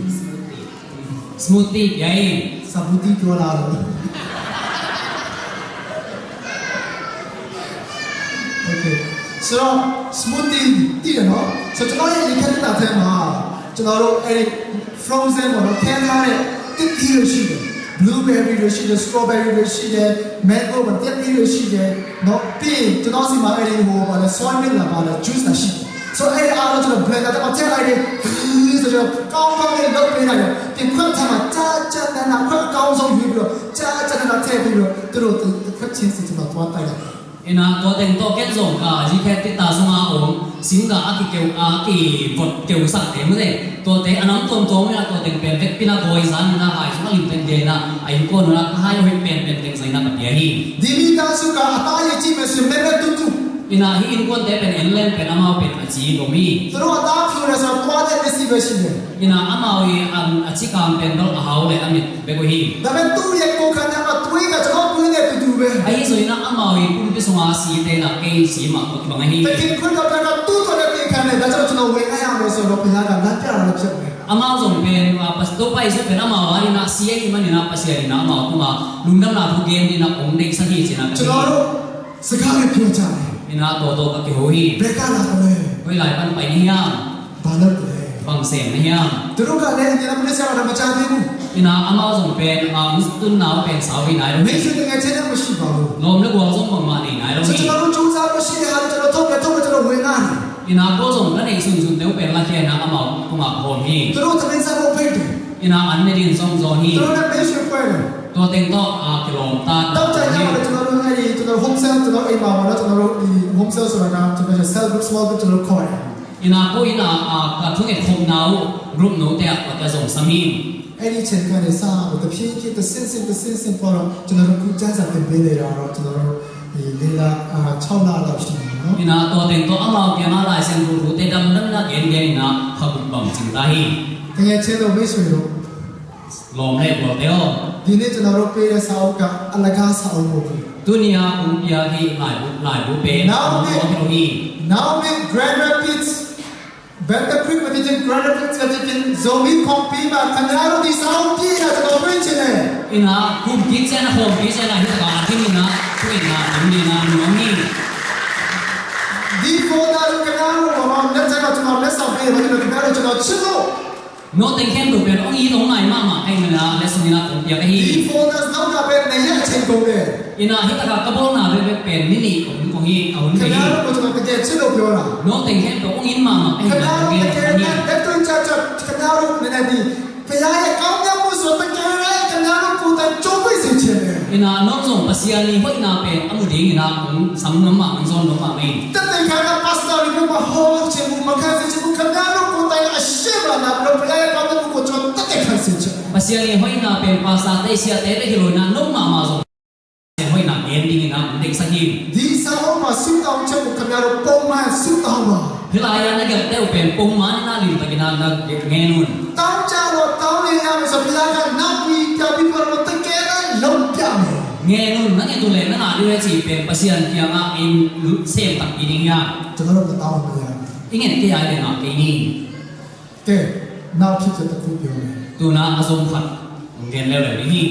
Smoothie pia hi. Smoothie ပြောလာလို့။ Okay. So smoothie တည်ရနော်။ So ကျွန်တော်ရဲ့ရေခဲသစ်တာထဲမှာကျွန်တော်တို့အဲ့ဒီ frozen ပေါ့နော်ခဲထားတဲ့တစ်သီးတွေရှိတယ်။ blueberry တွေရှိတယ် strawberry တွေရှိတယ် mango ပေါ့တစ်သီးတွေရှိတယ်နော်ပြီးရင်ကျွန်တော်စီမှာအဲ့ဒီဟိုပါလဲ soy milk လာပါလဲ juice လာရှိတယ်။ So အဲ့ဒီအားလုံးကျွန်တော် blender ထဲမှာထည့်လိုက်တယ်ဆိုတော့ကောင်းကောင်းလေးလုပ်ပေးလိုက်တယ်ဒီခွက်ထဲမှာကြာကြာနာနာခွက်အကောင်းဆုံးယူပြီးတော့ကြာကြာနာနာထည့်ပြီးတော့သူတို့တစ်ခွက်ချင်းစီကျွန်တော်သွားတိုက်လိုက်တယ်။ Ina tua teng tawh ken zong ka zikhet tita sunga om singga a kikeu a kivot keusak te mute tuate a nam tuamtuam ina tua teng pen vekpina gawi zan ina hai sung a lim teng dia ina a innkuan ina ka hai hoih penpen teng zaina ka pia hi. ဒီမိသားစုကအသားအရည်ကြည့်မယ်ဆိုရင်မဲမဲတူတူ။ Ina hi innkuante pen en leng pen amau pen a ci lo mi. သူတို့အသားဖြူတယ်ဆိုတော့သွားတဲ့မျက်စိပဲရှိတယ်။ Ina amau i a cikang pen dol a hau le a mit bek uh hi. ဒါပေမဲ့သူ့ရဲ့ကိုယ်ခန္ဓာမှာသွေးကကျွန်တော်သွေးနဲ့တူတူပဲ။ Ahi zong ina amau i pumpi sunga si te na kei si mah tawh kibang ahi. သခင်ခရစ်တော်ဘက်ကသူ့အတွက်နဲ့သင်ခံတယ်ဒါကြောင့်ကျွန်တော်ဝင်ငှရမယ်ဆိုတော့ဘုရားကလမ်းပြတော်လည်းဖြစ်မယ်။ Amau zong pen Topa Jesu pen amau a ina si ahi man ina Pasian ina amau tungah lungdamna thu gen ina ong deihsak hi cina ka hi. ကျွန်တော်တို့စကားတွေပြောကြတယ်။ Ina tawtaw ka kiho hi. ဘယ်ကလာသလဲ။ Koi lai pan pai na hiam. ဘာလုပ်သလဲ။ Bang sem na hiam. သူတို့ကလည်းအင်္ဂလိပ်နဲ့ဆက်တော့မကြားသေးဘူး။ Ina amau zong pen ong tun nau pen sau hi nai lo hi. မိတ်ဆွေတငယ်ချင်းလည်းမရှိပါဘူး။ Lawm le gual zong bangmah nei nai lo hi. ဆိုကျွန်တော်တို့စူးစမ်းလို့ရှိတဲ့ဟာတွေကျွန်တော်ထုတ်တယ်ထုတ်တယ်ကျွန်တော်ဝင်လာတယ်။ Ina ko zong ka neih sunsun teu pen lakhia ina amau tungah ka hawm hi. သူတို့သတင်းစာကိုဖိတ်တယ်။ Ina an ne din zong zawn hi. သူတို့နဲ့မိတ်ဆွေဖွဲ့တယ်။ Tua teng tawh kilawm ta. တောက်ကြညမှာကျွန်တော်တို့အဲ့ဒီကျွန်တော် home cell ကျွန်တော်အိမ်မှာပေါ့နော်ကျွန်တော်တို့ဒီ home cell ဆိုတာကကျွန်တော် cell group small group ကျွန်တော်ခေါ်တယ်။ Ina ko ina ka thunget khopna uh group note ah ka zong sam hi. အဲ့ဒီချိန်ကနေစပြီးတဖြည်းဖြည်းတဆင့်ဆင့်တဆင့်ဆင့်သွားတော့ကျွန်တော်တို့ခုကျမ်းစာသင်ပေးနေတာတော့ကျွန်တော်တို့ဒီလေးလအာ6လလောက်ရှိနေပြီနော်။ Ina tua teng tawh amau kiangah Lai Siangtho thute damdam ina gengen ina kha guk bang. Cing ta hi. Tenge celo mei sui lo. Lawm le bualte aw. Dini cina ro pe ya sau ka alaga sau mo. Tuni a kong pia hi laibu, laibu pe. Now me, now me Grand Rapids. Battle Creek mati cin, Grand Rapids mati cin, Zomi Kongpi ma kanya ro di sau ti ya cina ro pe cine. Ina kum ki cina, kong ki cina hi ka ti ni na, tu ina, tu ni na, nu ni. Di fo na ro kanya ro ma na cina cina na sau pe ma na kanya ro cina cina. No teng khempeuh pen hong it hong ngai mahmah ahih manin a lesson in a kong piak ahi. Di fo na zau na pen na ya chen kong pen. Ina hi taka ka bawlna bekbek pen ni nih kong, kong hi, a hun hi. Kanya ro ko cuma kanya chen lo pio na. No teng khempeuh hong it mahmah ahih manin a kong hi. Kanya ro kanya ro na tu cha cha kanya ro na na di. Kaya ya kau nya mu so ta kaya ro kanya ro ku ta cho pai se chen. Ina no zong Pasian i hoihna pen a mu ding ina kong sam nuam mah, kong zon nuam mah mai. Tate kha ka pastor i mu ma ho che mu ma kha se che mu kanya ro ku ta a she ba na ro kaya ya kau nya mu ku cho tate kha se che. Pasian i hoihna pen pastor te siate bek hi lo ina no mahmah zong Pasian hoihna gen ding ina kong deihsak hi. Di sa ho ma su ta che mu kanya ro pong ma su ta ho ma. Hih lai-a na gelhte uh pen pongman in a limtakin a na ngen un. Tau ca lo tau le a masa pila ka na pi ka pi pa lo ta ke na lo pia me. Ngen un, na ngen uh le na ngah ding uh e ci pen Pasian kiangah in sem takpi ding hiam? Cakap lo ka tau me ya. I ngen kei a i le ngah kei ni. Ke, nau khit ca ta khu pia me. Tuna a zom khat ngen leuleu ding hi.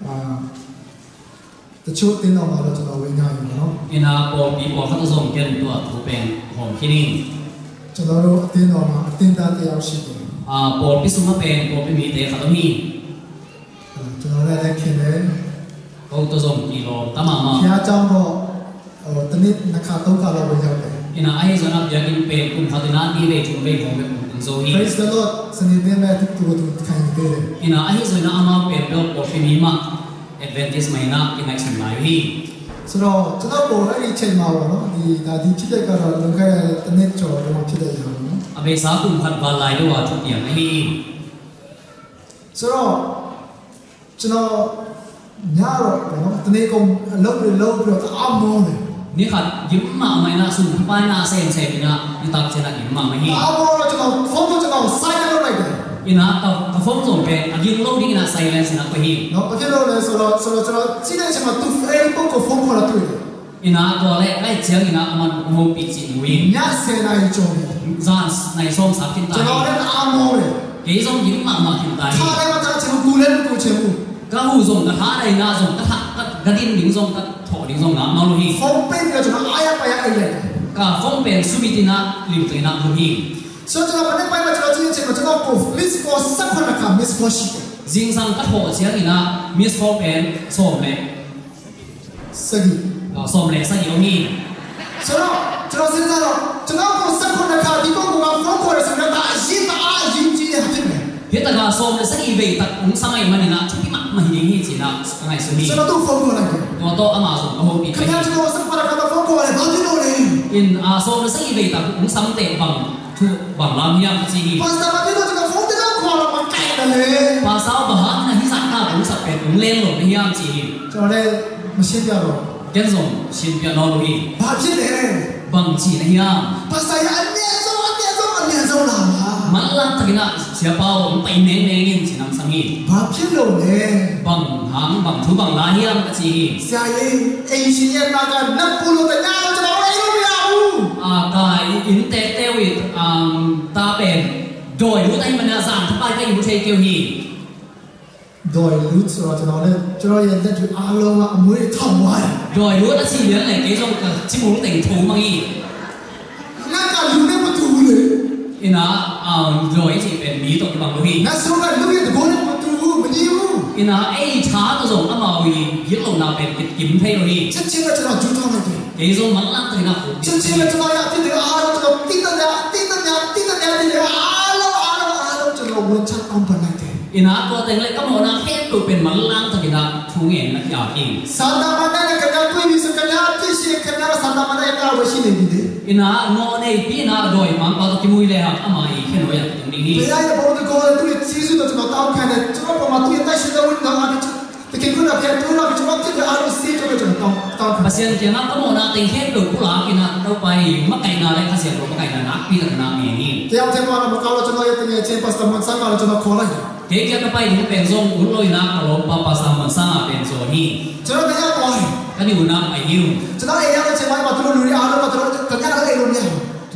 Ah, ta chu tin awng a lo cakap wei ngai lo. Ina pawlpi pawlkhat a zong ken tua thu pen hawm khin in. Cakap lo tin awng a tin ta te au si te. Ah, pawlpi sung a pen pawlpi mi te khat om hi. Ah, cakap lo le khin le. Ko ta zong ki lawm ta mahmah. Kia cang lo. Ina ahi zongin a biakinn pen kum khat ina ni vei thum vei hong bek kum zo hi. Praise the Lord. Ina ahi zongin a amau pen bel pawlpi mi mah Adventist mah ina kingaihsun lai uh hi. A beisa kum khat val lai deuh a thupiang ahi. Cino nya ro, tene kong lo bre lo bre ta amo le. Ni khat gim mahmah ina sum pai na sem sem ina ni tak cina gim mahmah hi. Ta amo ro cino phone ko cino silent lo lai de. Ina ka, ka phone zong pen a ging lo ding ina silence ina ko hi. No, pa ke lo le so lo so lo so lo cina cina tu eh ko ko phone ko la tu. Ina tua le kai ciang ina aman hong hopih cih mu hi. Nya se nai cong. Zan nai sawm sa khin ta hi. Cino le ta amo le. Kei zong gim mahmah khin ta hi. Kha le ma ta cino ku le ku cino. Ka hu zong ka tha dai na zong ka tha ka din ding zong ka thawh ding zong ngah mah lo hi. Phone pen ka cuma ai a pai a ai le. Ka phone pen sumit ina limte ina lo hi. So cuma pen pai ma cuma cuma cuma ko miss call sak ko na ka miss call si. Zingsang ka thawh ciang ina miss call pen sawm le. Sagih. Sawm le sagih om hi. Cuma cuma sin sa lo cuma ko sak ko na ka di ko ko ma phone ko le sa na ta a yin ta a yin ci ne ha tin ne. Hi taka sawm le sagih vei tak ung sam ahih manin a thupi mahmah hi ding hi cih na ka ngaihsun hi. Tua tawh amah zong a hopih. Ina a sawm le sagih vei tak ung samte bang thu bang lam hiam ka ci hi. Pastor bang hangin a hih zahtak ung sak pen ung len lo na hiam ci hi. Ken zong sinpiak nawn lo hi. Bang ci na hiam? Manlang takin a siapa aw hong pai nengmeng in ci na hong sang hi. Bang hang bang thu bang la hiam ka ci hi. A ka i inntekte uh i ta pen dawi lut ahih manin a zan thapai ka i mu thei kei uh hi. Dawi lut sura cina le cina yan ta ju a lo ma a mui thang wai. Dawi lut a ci lian le kei zong ka ci mul teng tho mang hi. Na ka lu ne ma tu le. Ina a dawi ci pen mi tawh kibang lo hi. Na so ka lu ne ta go ne ma tu ma ni u. Ina ei tha ta zong amau i gil lo na pen kim thei lo hi. Cin cin la cina ju thang na ke. Kei zong manlang takin a khuk. Cin cin la cina ya ti te a lo cina ti ta ya ti ta ya ti ta ya ti te a lo a lo a lo cina lo cina am pa na te. Ina tua teng le ka mawhna khempeuh pen manlang takin a thu ngen na khia hi. Santa mana na kana tui mi sa kana ti si kana Santa mana ya ka wa si ne bi de. Ina mawh nei pi na dawi mang pa to kimui le ha ama i khen wa ya tung ding hi. Pe ya ya bo de ko tu si su to ma tau kana tu ma tu ya ta si da win da ma tu. Pasian kiangah ka mawhna teng khempeuh pulak in a Topa i makaihna le Kha Siangtho makaihna nakpi takin a ngen hi. Kei a thei pa na Macau lo cun a, kei tengah cin Pastor Muan Sang lo cun a call lai. Kei kiang ka pai ding pen zong ut lo in a ka lawmpa Pastor Muan Sang a pen zawn hi. Cun a kei a call lai. Ka ni un a pai hi ung. Cun a ei a lo cin mai ma tu lu lu ri a lo ma tu lu kan ya lo ei lo nia.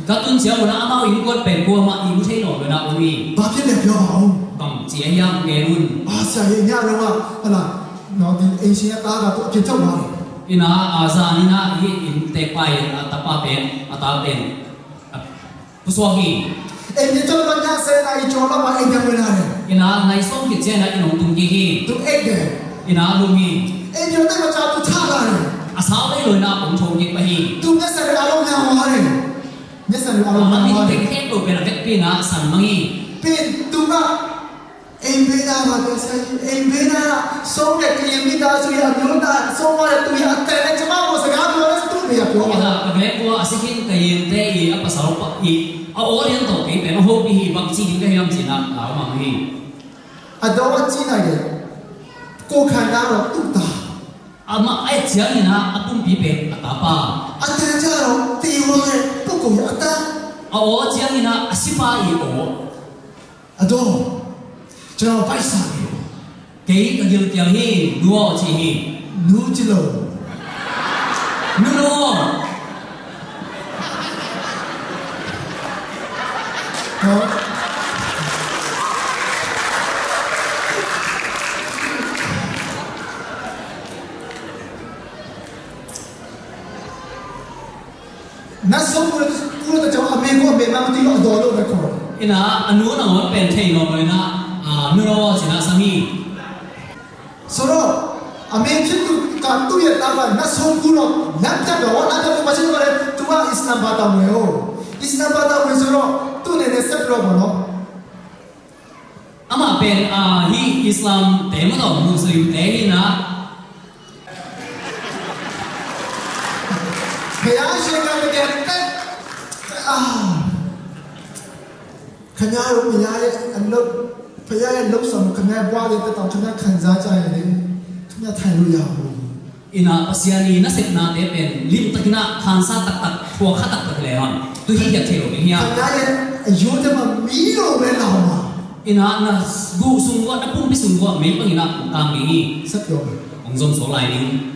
Ka tun ciang un a amau inn kuat pen kuamah i mu thei nawn lo in a um hi. Ba khin le pia ma ung. Bang ci a hiam gen un. A sia hi nia lo ma. Ala no din ei sia ta ka tu kin chau ma. In a a zan in a hi inn tek pai a tapa pen a ta pen. Pusuak hi. Ei ni cawk bang na se na i cawk lam ah ei dang wei lai. Ina nai sawm khit ciang ina i nong tung kik hi. Tung ei dang. Ina lum hi. Ei ni te ma ca tu tha lai. A sau vei lo ina kong thong kik pah hi. Tung na sa a lom na wa lai. Na sa a lom na wa lai. Ina teng teng lo pen a vekpi ina san mang hi. Pen tung na Ei bena ma besa hi, ei bena song le tu ya mi ta su ya nyu ta song ma le tu ya ta le chama mo sa ga mo le tu ya pyo. Ina ka vek kua a sikin ka yin te i a pasal pa i a o lian to kei pen a ho pi hi bang ci ding ka hiam ci na lau mang hi. A do a ci na ye. Ko khan na ro tu ta. Amah a et ciang ina a pumpi pen a tapa. A ta ciang ro ti wa le pu ko ya ta. A o ciang ina a sipa i o. A daw, cun a paisa hi. Kei ka gilkial hi, nu aw ci hi. Nu ci lo. Nu lo. Hah? Na sawm kul kul ta caw a meng ko a meng mang ti lo a daw lo na ko. Ina a nu na ngot pen thei lo lo ina a nu lo a sina sang hi. Soro a meng chin tu ka tu ya ta ba na sawm kul lo na ta ba wa na ta ba chin ba le tu wa Islam ba ta mo yo. Islam ba ta mo soro tu ne ne sep lo mo no. Amah pen, ah, hi Islam te maw tawh Muslim te hi na. Kaya siya ka kaya, ah. Kanya lo, kanya an lo, kanya an lo sam, kanya buwa de ta tawh, kanya kanza cha ya de, kanya thai lo ya ho. Ina Pasian i nasepnate pen limtakin a khansa taktak, thuakha taktak le hang tu hi hiat thei lo ding hiam? Khat nai le a yute ma mi lo ve lau ma. Ina na guh sung guah, na pumpi sung guah mei bangin a kang ding hi. Sak lo. Hong zom suak lai ding.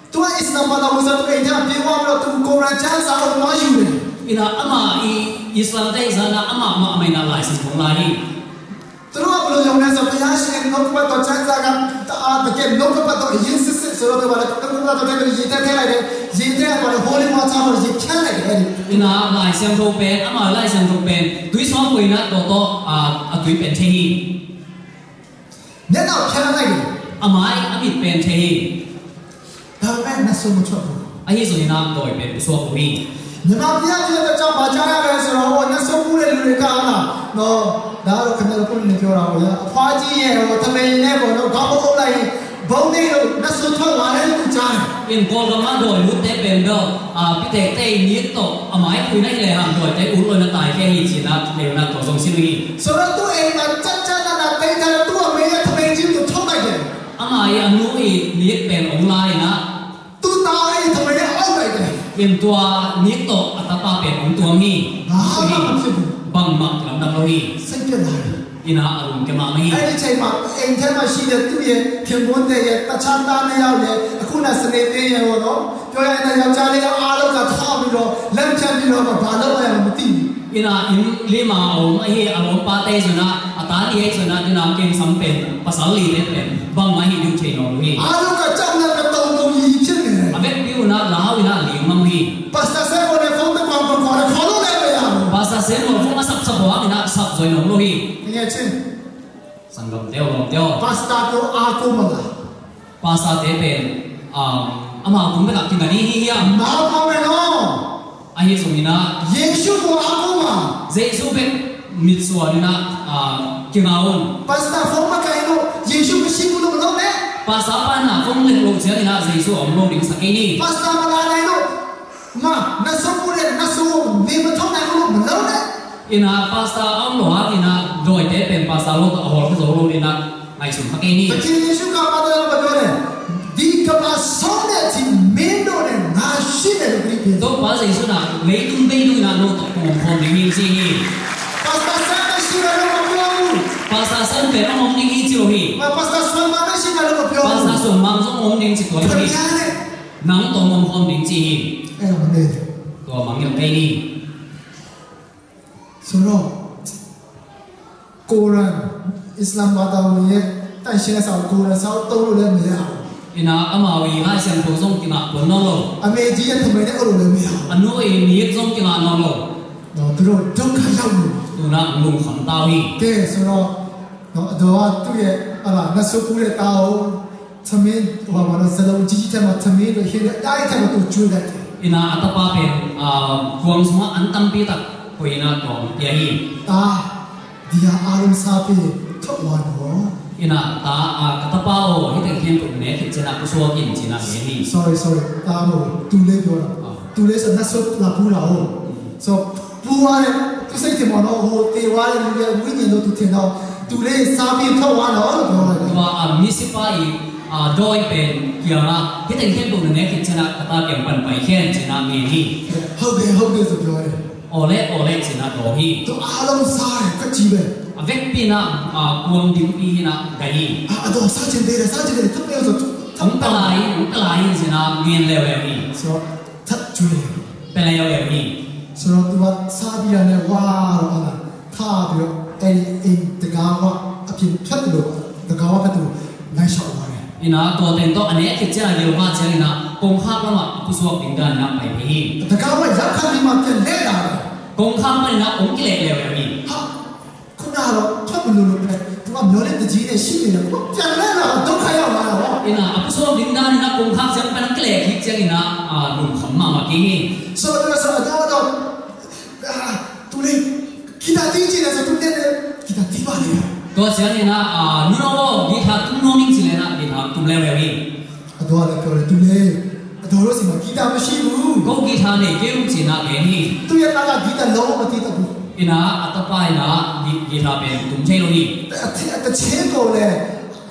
Tua Islam pa na musa tu ei dia pi wa lo tu Koran cha sa o ma yu le. Ina ama i Islam te zana ama ma mai na lai sing kong lai hi. Turu a bulu yong na sa pia shi en nok pa to chan sa kan ta a ta ken nok pa to yin si si so lo to ba la nok pa to ken yin ta te lai de yin te ba la holy water ba yin kya lai de. Ina Lai Siangtho pen, ama Lai Siangtho pen tui suang ko ina to to a tui pen thei hi. Nya nau kya lai de. Ama i a mit pen thei hi. Amen. Na sum chuak uh. Ahi zongin a dawi pen pusuak uh hi. Nyama pia pia ta cha pa cha na ve so ho na sum pu le lu le ka na. No. Da lo kan lo pun le pio ra ho ya. Pha ji ye ho ta me ne ho no ka bo lai. Bo ne lo na su thon wa le lu cha. In Kawlgam a dawi lut te pen bel a pitek te i nik tawh a mai pui na hi le hang dawi te ut lo na tai ke hi ci na le na tawh zong sin uh hi. So na tu e na cha cha na na te ta tu a me ya ta me ji tu thon lai de. Ama i a nu i nik pen ong lai na. Tu ta i ta mai a ong lai de. In tua nik tawh a tapa pen ong tuam hi. Ah, hi. Bangmah kilamdang lo hi. Sing ke lai. Ina a lum ke mah mah hi. Ai ni chei mah, eng thei mah shi de tu ye, thiam bon te ye, ta chan ta na yau ye, a khu na sa ne te ye wo no. Pyo ya na yau cha le a lo ka tha mi lo, lam cha mi lo ma ba lo ma ya ma ti. Ina inn lim a om ahi a lawmpa te zuna a ta li hei zuna tuna ken sam pen pasal li te pen bangmah hi ding thei nawn lo hi. A lo ka cham na ka tong tong hi chin ne. A vekpi una lau ina ling mang hi. Pastor se ko ne phone ta kong kong kong na kho lo le pe ya. Pastor se ko phone a sap sap wa ina sap zoi nawn lo hi. Nge chin. Sanggam teo gam teo. Pastor ko a ko ma la. Pastor te pen, um, amau tung bek ah kinga ding hi hiam? Amau pen aw. Ahi zongin ah. Jesu ko a ko ma. Jesu bek mitsuan in ah, ah, kinga un. Pastor phone ma kai lo. Jesu ko si ko lo lo ne. Pastor pa na phone le lo ciang in ah Jesu om lo ding sa kei ni. Pastor ma la nai lo. Ma, na so ko le, na so ko ne ma thong nai lo ma lo ne. Ina pastor a om lo hang ina dawite pen pastor lo tawh a hawl kha zo lo ina ngaihsun kha kei ni. Pathian Jesu ka pa tawh a va dawn e. Ding ka pa sawm le thim men dawn e nga si le lo kri pen. Topa Jesu na leitung bei dong ina lo tawh kong om khawm ding hi si hi. Pastor Suan pen hong om ding hi ci lo hi. မ့ၢ် Pastor Suan မ့ၢ် ရှိမှလည်းမပြောဘူး။ ပါစတာစွန်မန်ဇွန် om ding ci tuan hi. ခင်ဗျားနဲ့ Nang tawh om khawm ding ci hi. အဲ့ဒါမင်းနဲ့ Tua mangngilh kei ni. ဆိုတော့ ကိုရ်အာန် အစ္စလာမ်ဘာသာဝင်ရဲ့ တန့်ရှင်းတဲ့စာအုပ် ကိုရ်အာန်စာအုပ် သုံးလို့လည်းမရဘူး။ Ina, amau i Lai Siangtho zong kingah tuan nawn lo. အမေကြီးရဲ့ ထမိန်နဲ့ အုပ်လို့လည်းမရဘူး။ A nu i mik zong kingah nawn lo. နော် သူတို့ ဒုက္ခရောက်နေပြီ။ Tu-in ah lungkham ta uh hi. ကဲ ဆိုတော့ နော် အဒေါ်က သူ့ရဲ့ ဟာလာ နတ်ဆိုးကူးတဲ့သားကို ထမင်း ဟို ဟာ ဘာလို့ စလုံးကြီးထဲမှာ ထမင်းတွေ ဟင်းတွေ အများကြီးထဲမှာ သူ့ ကျွေးလိုက်တယ်။ Ina, a tapa pen, ah, kuang sungah an tampi tak koih in ah, tua hong pia hi. သား ဒီဟာအားလုံး စားပြီးရင် ထွက်သွားတော့။ Ina, ta, ah, ka tapa aw, hih teng khempeuh na ne khit ciangin ah, pusuak in ci-in ah gen hi. Sorry, sorry. သား မဟုတ်ဘူး။ သူလေး ပြောတာ။ အာ။ သူလေးဆို နတ်ဆိုး လာပူးတာ။ ဟုတ်။ So ပူးသွားတယ်။ သူစိတ်ထဲမှာတော့ ဟို သေသွားတဲ့လူရဲ့ ဝိညာဉ်လို့ သူထင်တော့ သူလေး စားပြီး ထွက်သွားတော့လို့ ပြောလိုက်တယ်။ Tua, ah, misipa i, ah, dawi pen kiangah, hih teng khempeuh na ne khit ciangin ah, ka ta kiang pan pai hen ci-in ah ngen hi. ဟုတ်တယ် ဟုတ်တယ်ဆို ပြောတယ်။ Aw le, aw le ci-in ah dawng hi. သူ အားလုံးစားတယ်။ ခက်ကြီးပဲ။ A vekpi-in ah, ah, kuang dingpi hi-in ah gai hi. အာ အဒေါ် စားချင်သေးတယ်။ စားချင်သေးတယ်။ ထပ်မင်းဆို ထပ် Hong pia lai, hong pia lai ci-in ah ngen leuleu hi. ဆိုတော့ ထပ် ကျွေးတယ်။ Pia leuleu hi. ဆိုတော့ သူက စားပြီးတာနဲ့ ဝါတော့ ဟာလာ ထပြီးတော့ အဲ့ဒီ အိမ်တံခါးဝအပြင် ထွက်သလို တံခါးဝဘက်သို့ လမ်းလျှောက်သွားတယ်။ Ina, tua teng tawh a ne khit ciangin ah, gil mah ciangin ah, kongkhak lamah pusuak ding dan-in ah pai hi. တံခါးဝရောက်ခါနီးမှ ပြန်လှည့်လာတယ်။ Kongkhak manin ah hong kileh leuleu hi. ဟာ ခုနကတော့ ထွက်မလို့လို့ပဲ သူက မျော်လင့်တကြီးနဲ့ ရှိနေတယ်။ အခု ပြန်လှည့်လာတော့ ဒုက္ခရောက်လာတာပေါ့။ Ina, a pusuak ding dan-in ah kongkhak ciang pen a kileh khit ciangin ah, ah, lungkham mahmah kei hi. ဆိုတော့ သူက ဆိုတော့ အာ သူလေး ဂီတသီးချင်တယ်ဆို သူနဲ့ ဂီတသီးပါလေ။ Tua ciangin ah, ah, nunu aw, guitar tum nuam ing ci-in ah, guitar tum leuleu hi. အဒေါ်ကလည်း ပြောတယ်။ သူလေး အဒေါ်တို့ဆီမှာ ဂီတမရှိဘူး။ Ko guitar nei kei ung ci-in ah gen hi. သူ့ရဲ့သားက ဂီတ လုံးဝမတီးတတ်ဘူး။ Ina, a tapa in ah, gui-, guitar pen tum thei lo hi. အသီး အသီးကိုလည်း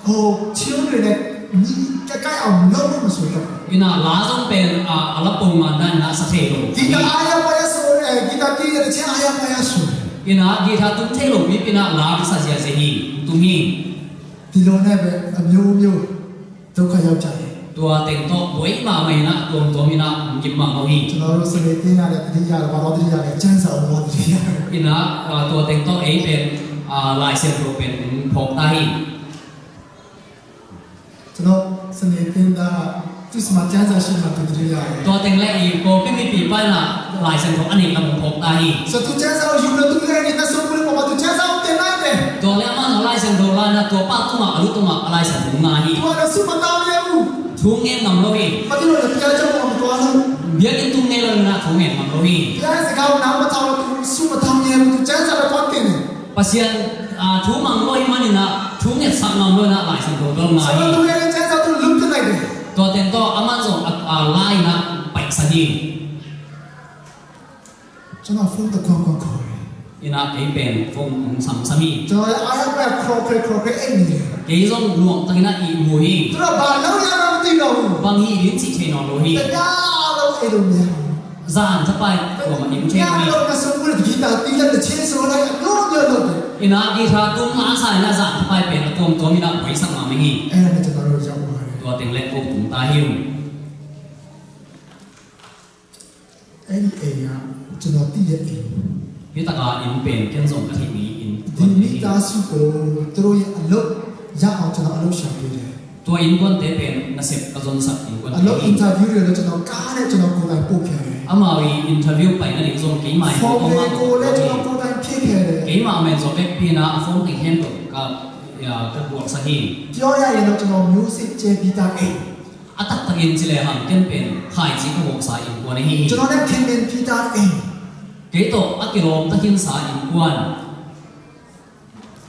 ဟို tune တွေနဲ့ နီးကပ်ကပ်အောင် လုပ်လို့မဆိုတတ်ဘူး။ Ina, la zong pen, ah, a la pongman dan-in ah sa thei lo. ဂီတ အားရပါရဲ့ဆိုရင် ဂီတ တီးတဲ့ သီး အားရပါရဲ့ဆိုရင် Ina, guitar tum thei lo mipi in ah la sa ziahziah hi. Tum hi. ဒီလိုနဲ့ပဲ အမျိုးမျိုး ဒုက္ခရောက်ကြတယ်။ Tua teng tawh buai mahmah in ah, tuamtuam in ah, hong gim mahmah uh hi. ကျွန်တော်တို့ စနေသင်ရတယ်။ သတိရတယ်။ ဘာလို့သတိရတယ်။ ကျမ်းစာကို ဘာလို့သတိရတယ်။ Ina, ah, tua teng tawh ei pen, ah, Lai Siangtho pen hong phawk ta hi. ကျွန်တော် စနေသင်တာ သူ့ဆီမှာ ကျမ်းစာရှိမှ သူသတိရတယ်။ Tua teng le i pawlpi mipi pa in ah Lai Siangtho a neih lam hong phawk ta hi. ဆိုတော့ သူ ကျမ်းစာကို ယူလို့ သူ့ရဲ့ နတ်ဆိုးကူးတဲ့ပေါ်မှာ သူ ကျမ်းစာကို တင်လိုက်တယ်။ Tua le amah in ah Lai Siangtho la in ah, tua pa tungah, a lu tungah, a Lai Siangtho hong nga hi. သူကလည်း ဆုမတောင်းရဲဘူး။ Thu hong ngen ngam lo hi. ဘာဖြစ်လို့လဲ။ ဘုရားကျောင်းမှာ မသွားလို့။ Biakinn tung ngei lo in ah thu hong ngen ngam lo hi. ဘုရားရဲ့စကားကို နားမထောင်လို့ သူ ဆုမတောင်းရဲဘူး။ သူ ကျမ်းစာပဲ သွားတင်တယ်။ Pasian, ah, thu mang lo ahih manin ah, thu ngetsak ngam lo in ah, Lai Siangtho bel nga hi. ဆိုတော့ သူ့ရဲ့ ကျမ်းစာ သူ လုပ်ပစ်လိုက်တယ်။ Tua teng tawh amah zong a, a la in ah paihsan hi. ကျွန်တော် ဖုန်း တစ်ခေါက်ခေါက်ခေါ်တယ်။ Ina, kei pen phone hong samsam hi. ကျွန်တော်လည်း အားရပါး ခရော့ခရဲ ခရော့ခရဲ အိပ်နေတယ်။ Kei zong nuam takin ah ihmu hi. သူတို့ ဘာလုပ်ရမှန်း မသိတော့ဘူး။ Bang hih ding cih thei nawn lo hi. တစ်ညလုံး အိပ်လို့မရဘူး။ Zan thapai kuamah ihmu thei lo hi. ညလုံး နတ်ဆိုးကူးတဲ့ ဂီတသီး လက် သီချင်းဆိုလိုက် အမျိုးမျိုးလုပ်တယ်။ Ina, guitar tum la sa in ah, zan thapai pen a tuamtuam in ah buaisak mahmah hi. အဲ့ဒါနဲ့ ကျွန်တော်တို့ ရောက်သွားတယ်။ Tua teng le ko tung ta hi ung. အဲ့ဒီအိမ်က ကျွန်တော်သိတဲ့အိမ်။ Hih taka inn pen ken zong ka theih mi inn. ဒီမိသားစုကို သူတို့ရဲ့အလုပ်ရအောင် ကျွန်တော် အလုပ်ရှာပေးတယ်။ Tua innkuante pen nasep ka zonsak innkuante hi. အလုပ် interview တွေလည်း ကျွန်တော် ကားနဲ့ ကျွန်တော်ကိုယ်တိုင်ပို့ခဲ့တယ်။ Amau i interview paina ding zong keimah in form တွေကိုလည်း ကျွန်တော် ကိုယ်တိုင်ဖြည့်ခဲ့တယ်။ Keimah mah in zong vekpi in ah a form teng khempeuh ka, ah, ka guaksak hi. ပြောရရင်တော့ ကျွန်တော် မျိုးစေ့ကြဲပြီးသားအိမ်။ A taktakin ci lehang ken pen khaici ka vuaksa innkuan ahi hi. ကျွန်တော်နဲ့ ခင်မင်ပြီးသားအိမ်။ Kei tawh a kilawmta khinsa innkuan.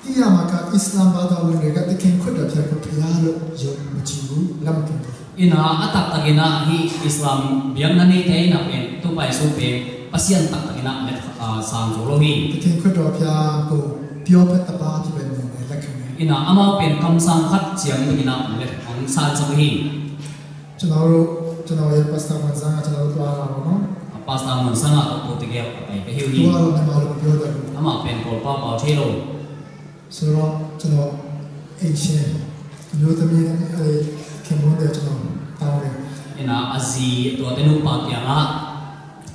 သိရမှာက အစ္စလာမ်ဘာသာဝင်တွေက သခင်ခရစ်တော်ဘုရားကို ဘုရားလို့ ယုံမကြည်ဘူး။ လက်မခံဘူး။ Ina, a taktakin ah hih Islam biakna neite in ah pen, Topa Jesu pen Pasian taktakin ah let, ah, sang zo lo hi. သခင်ခရစ်တော်ဘုရားကို ပျော်ဘက်တစ်ပါးအဖြစ်ပဲ မြင်တယ်၊ လက်ခံတယ်။ Ina, amau pen kamsang khat ciang takin ah hong let, hong sansak uh hi. ကျွန်တော်တို့ ကျွန်တော်ရဲ့ Pastor မန်ဆန်းက ကျွန်တော်တို့ သွားတာပေါ့နော်။ Pastor Muan Sang ah ko tegel a pai ka hi uh hi. သူကတော့ မြန်မာလို မပြောတတ်ဘူး။ Amah pen Kawlpau pau thei lo. ဆိုတော့ ကျွန်တော် အိမ်ရှင် မျိုးသမီးနဲ့ ခင်ပွန်းတွေ ကျွန်တော် တောင်းတယ်။ Ina a zi, a tuate nupa kiangah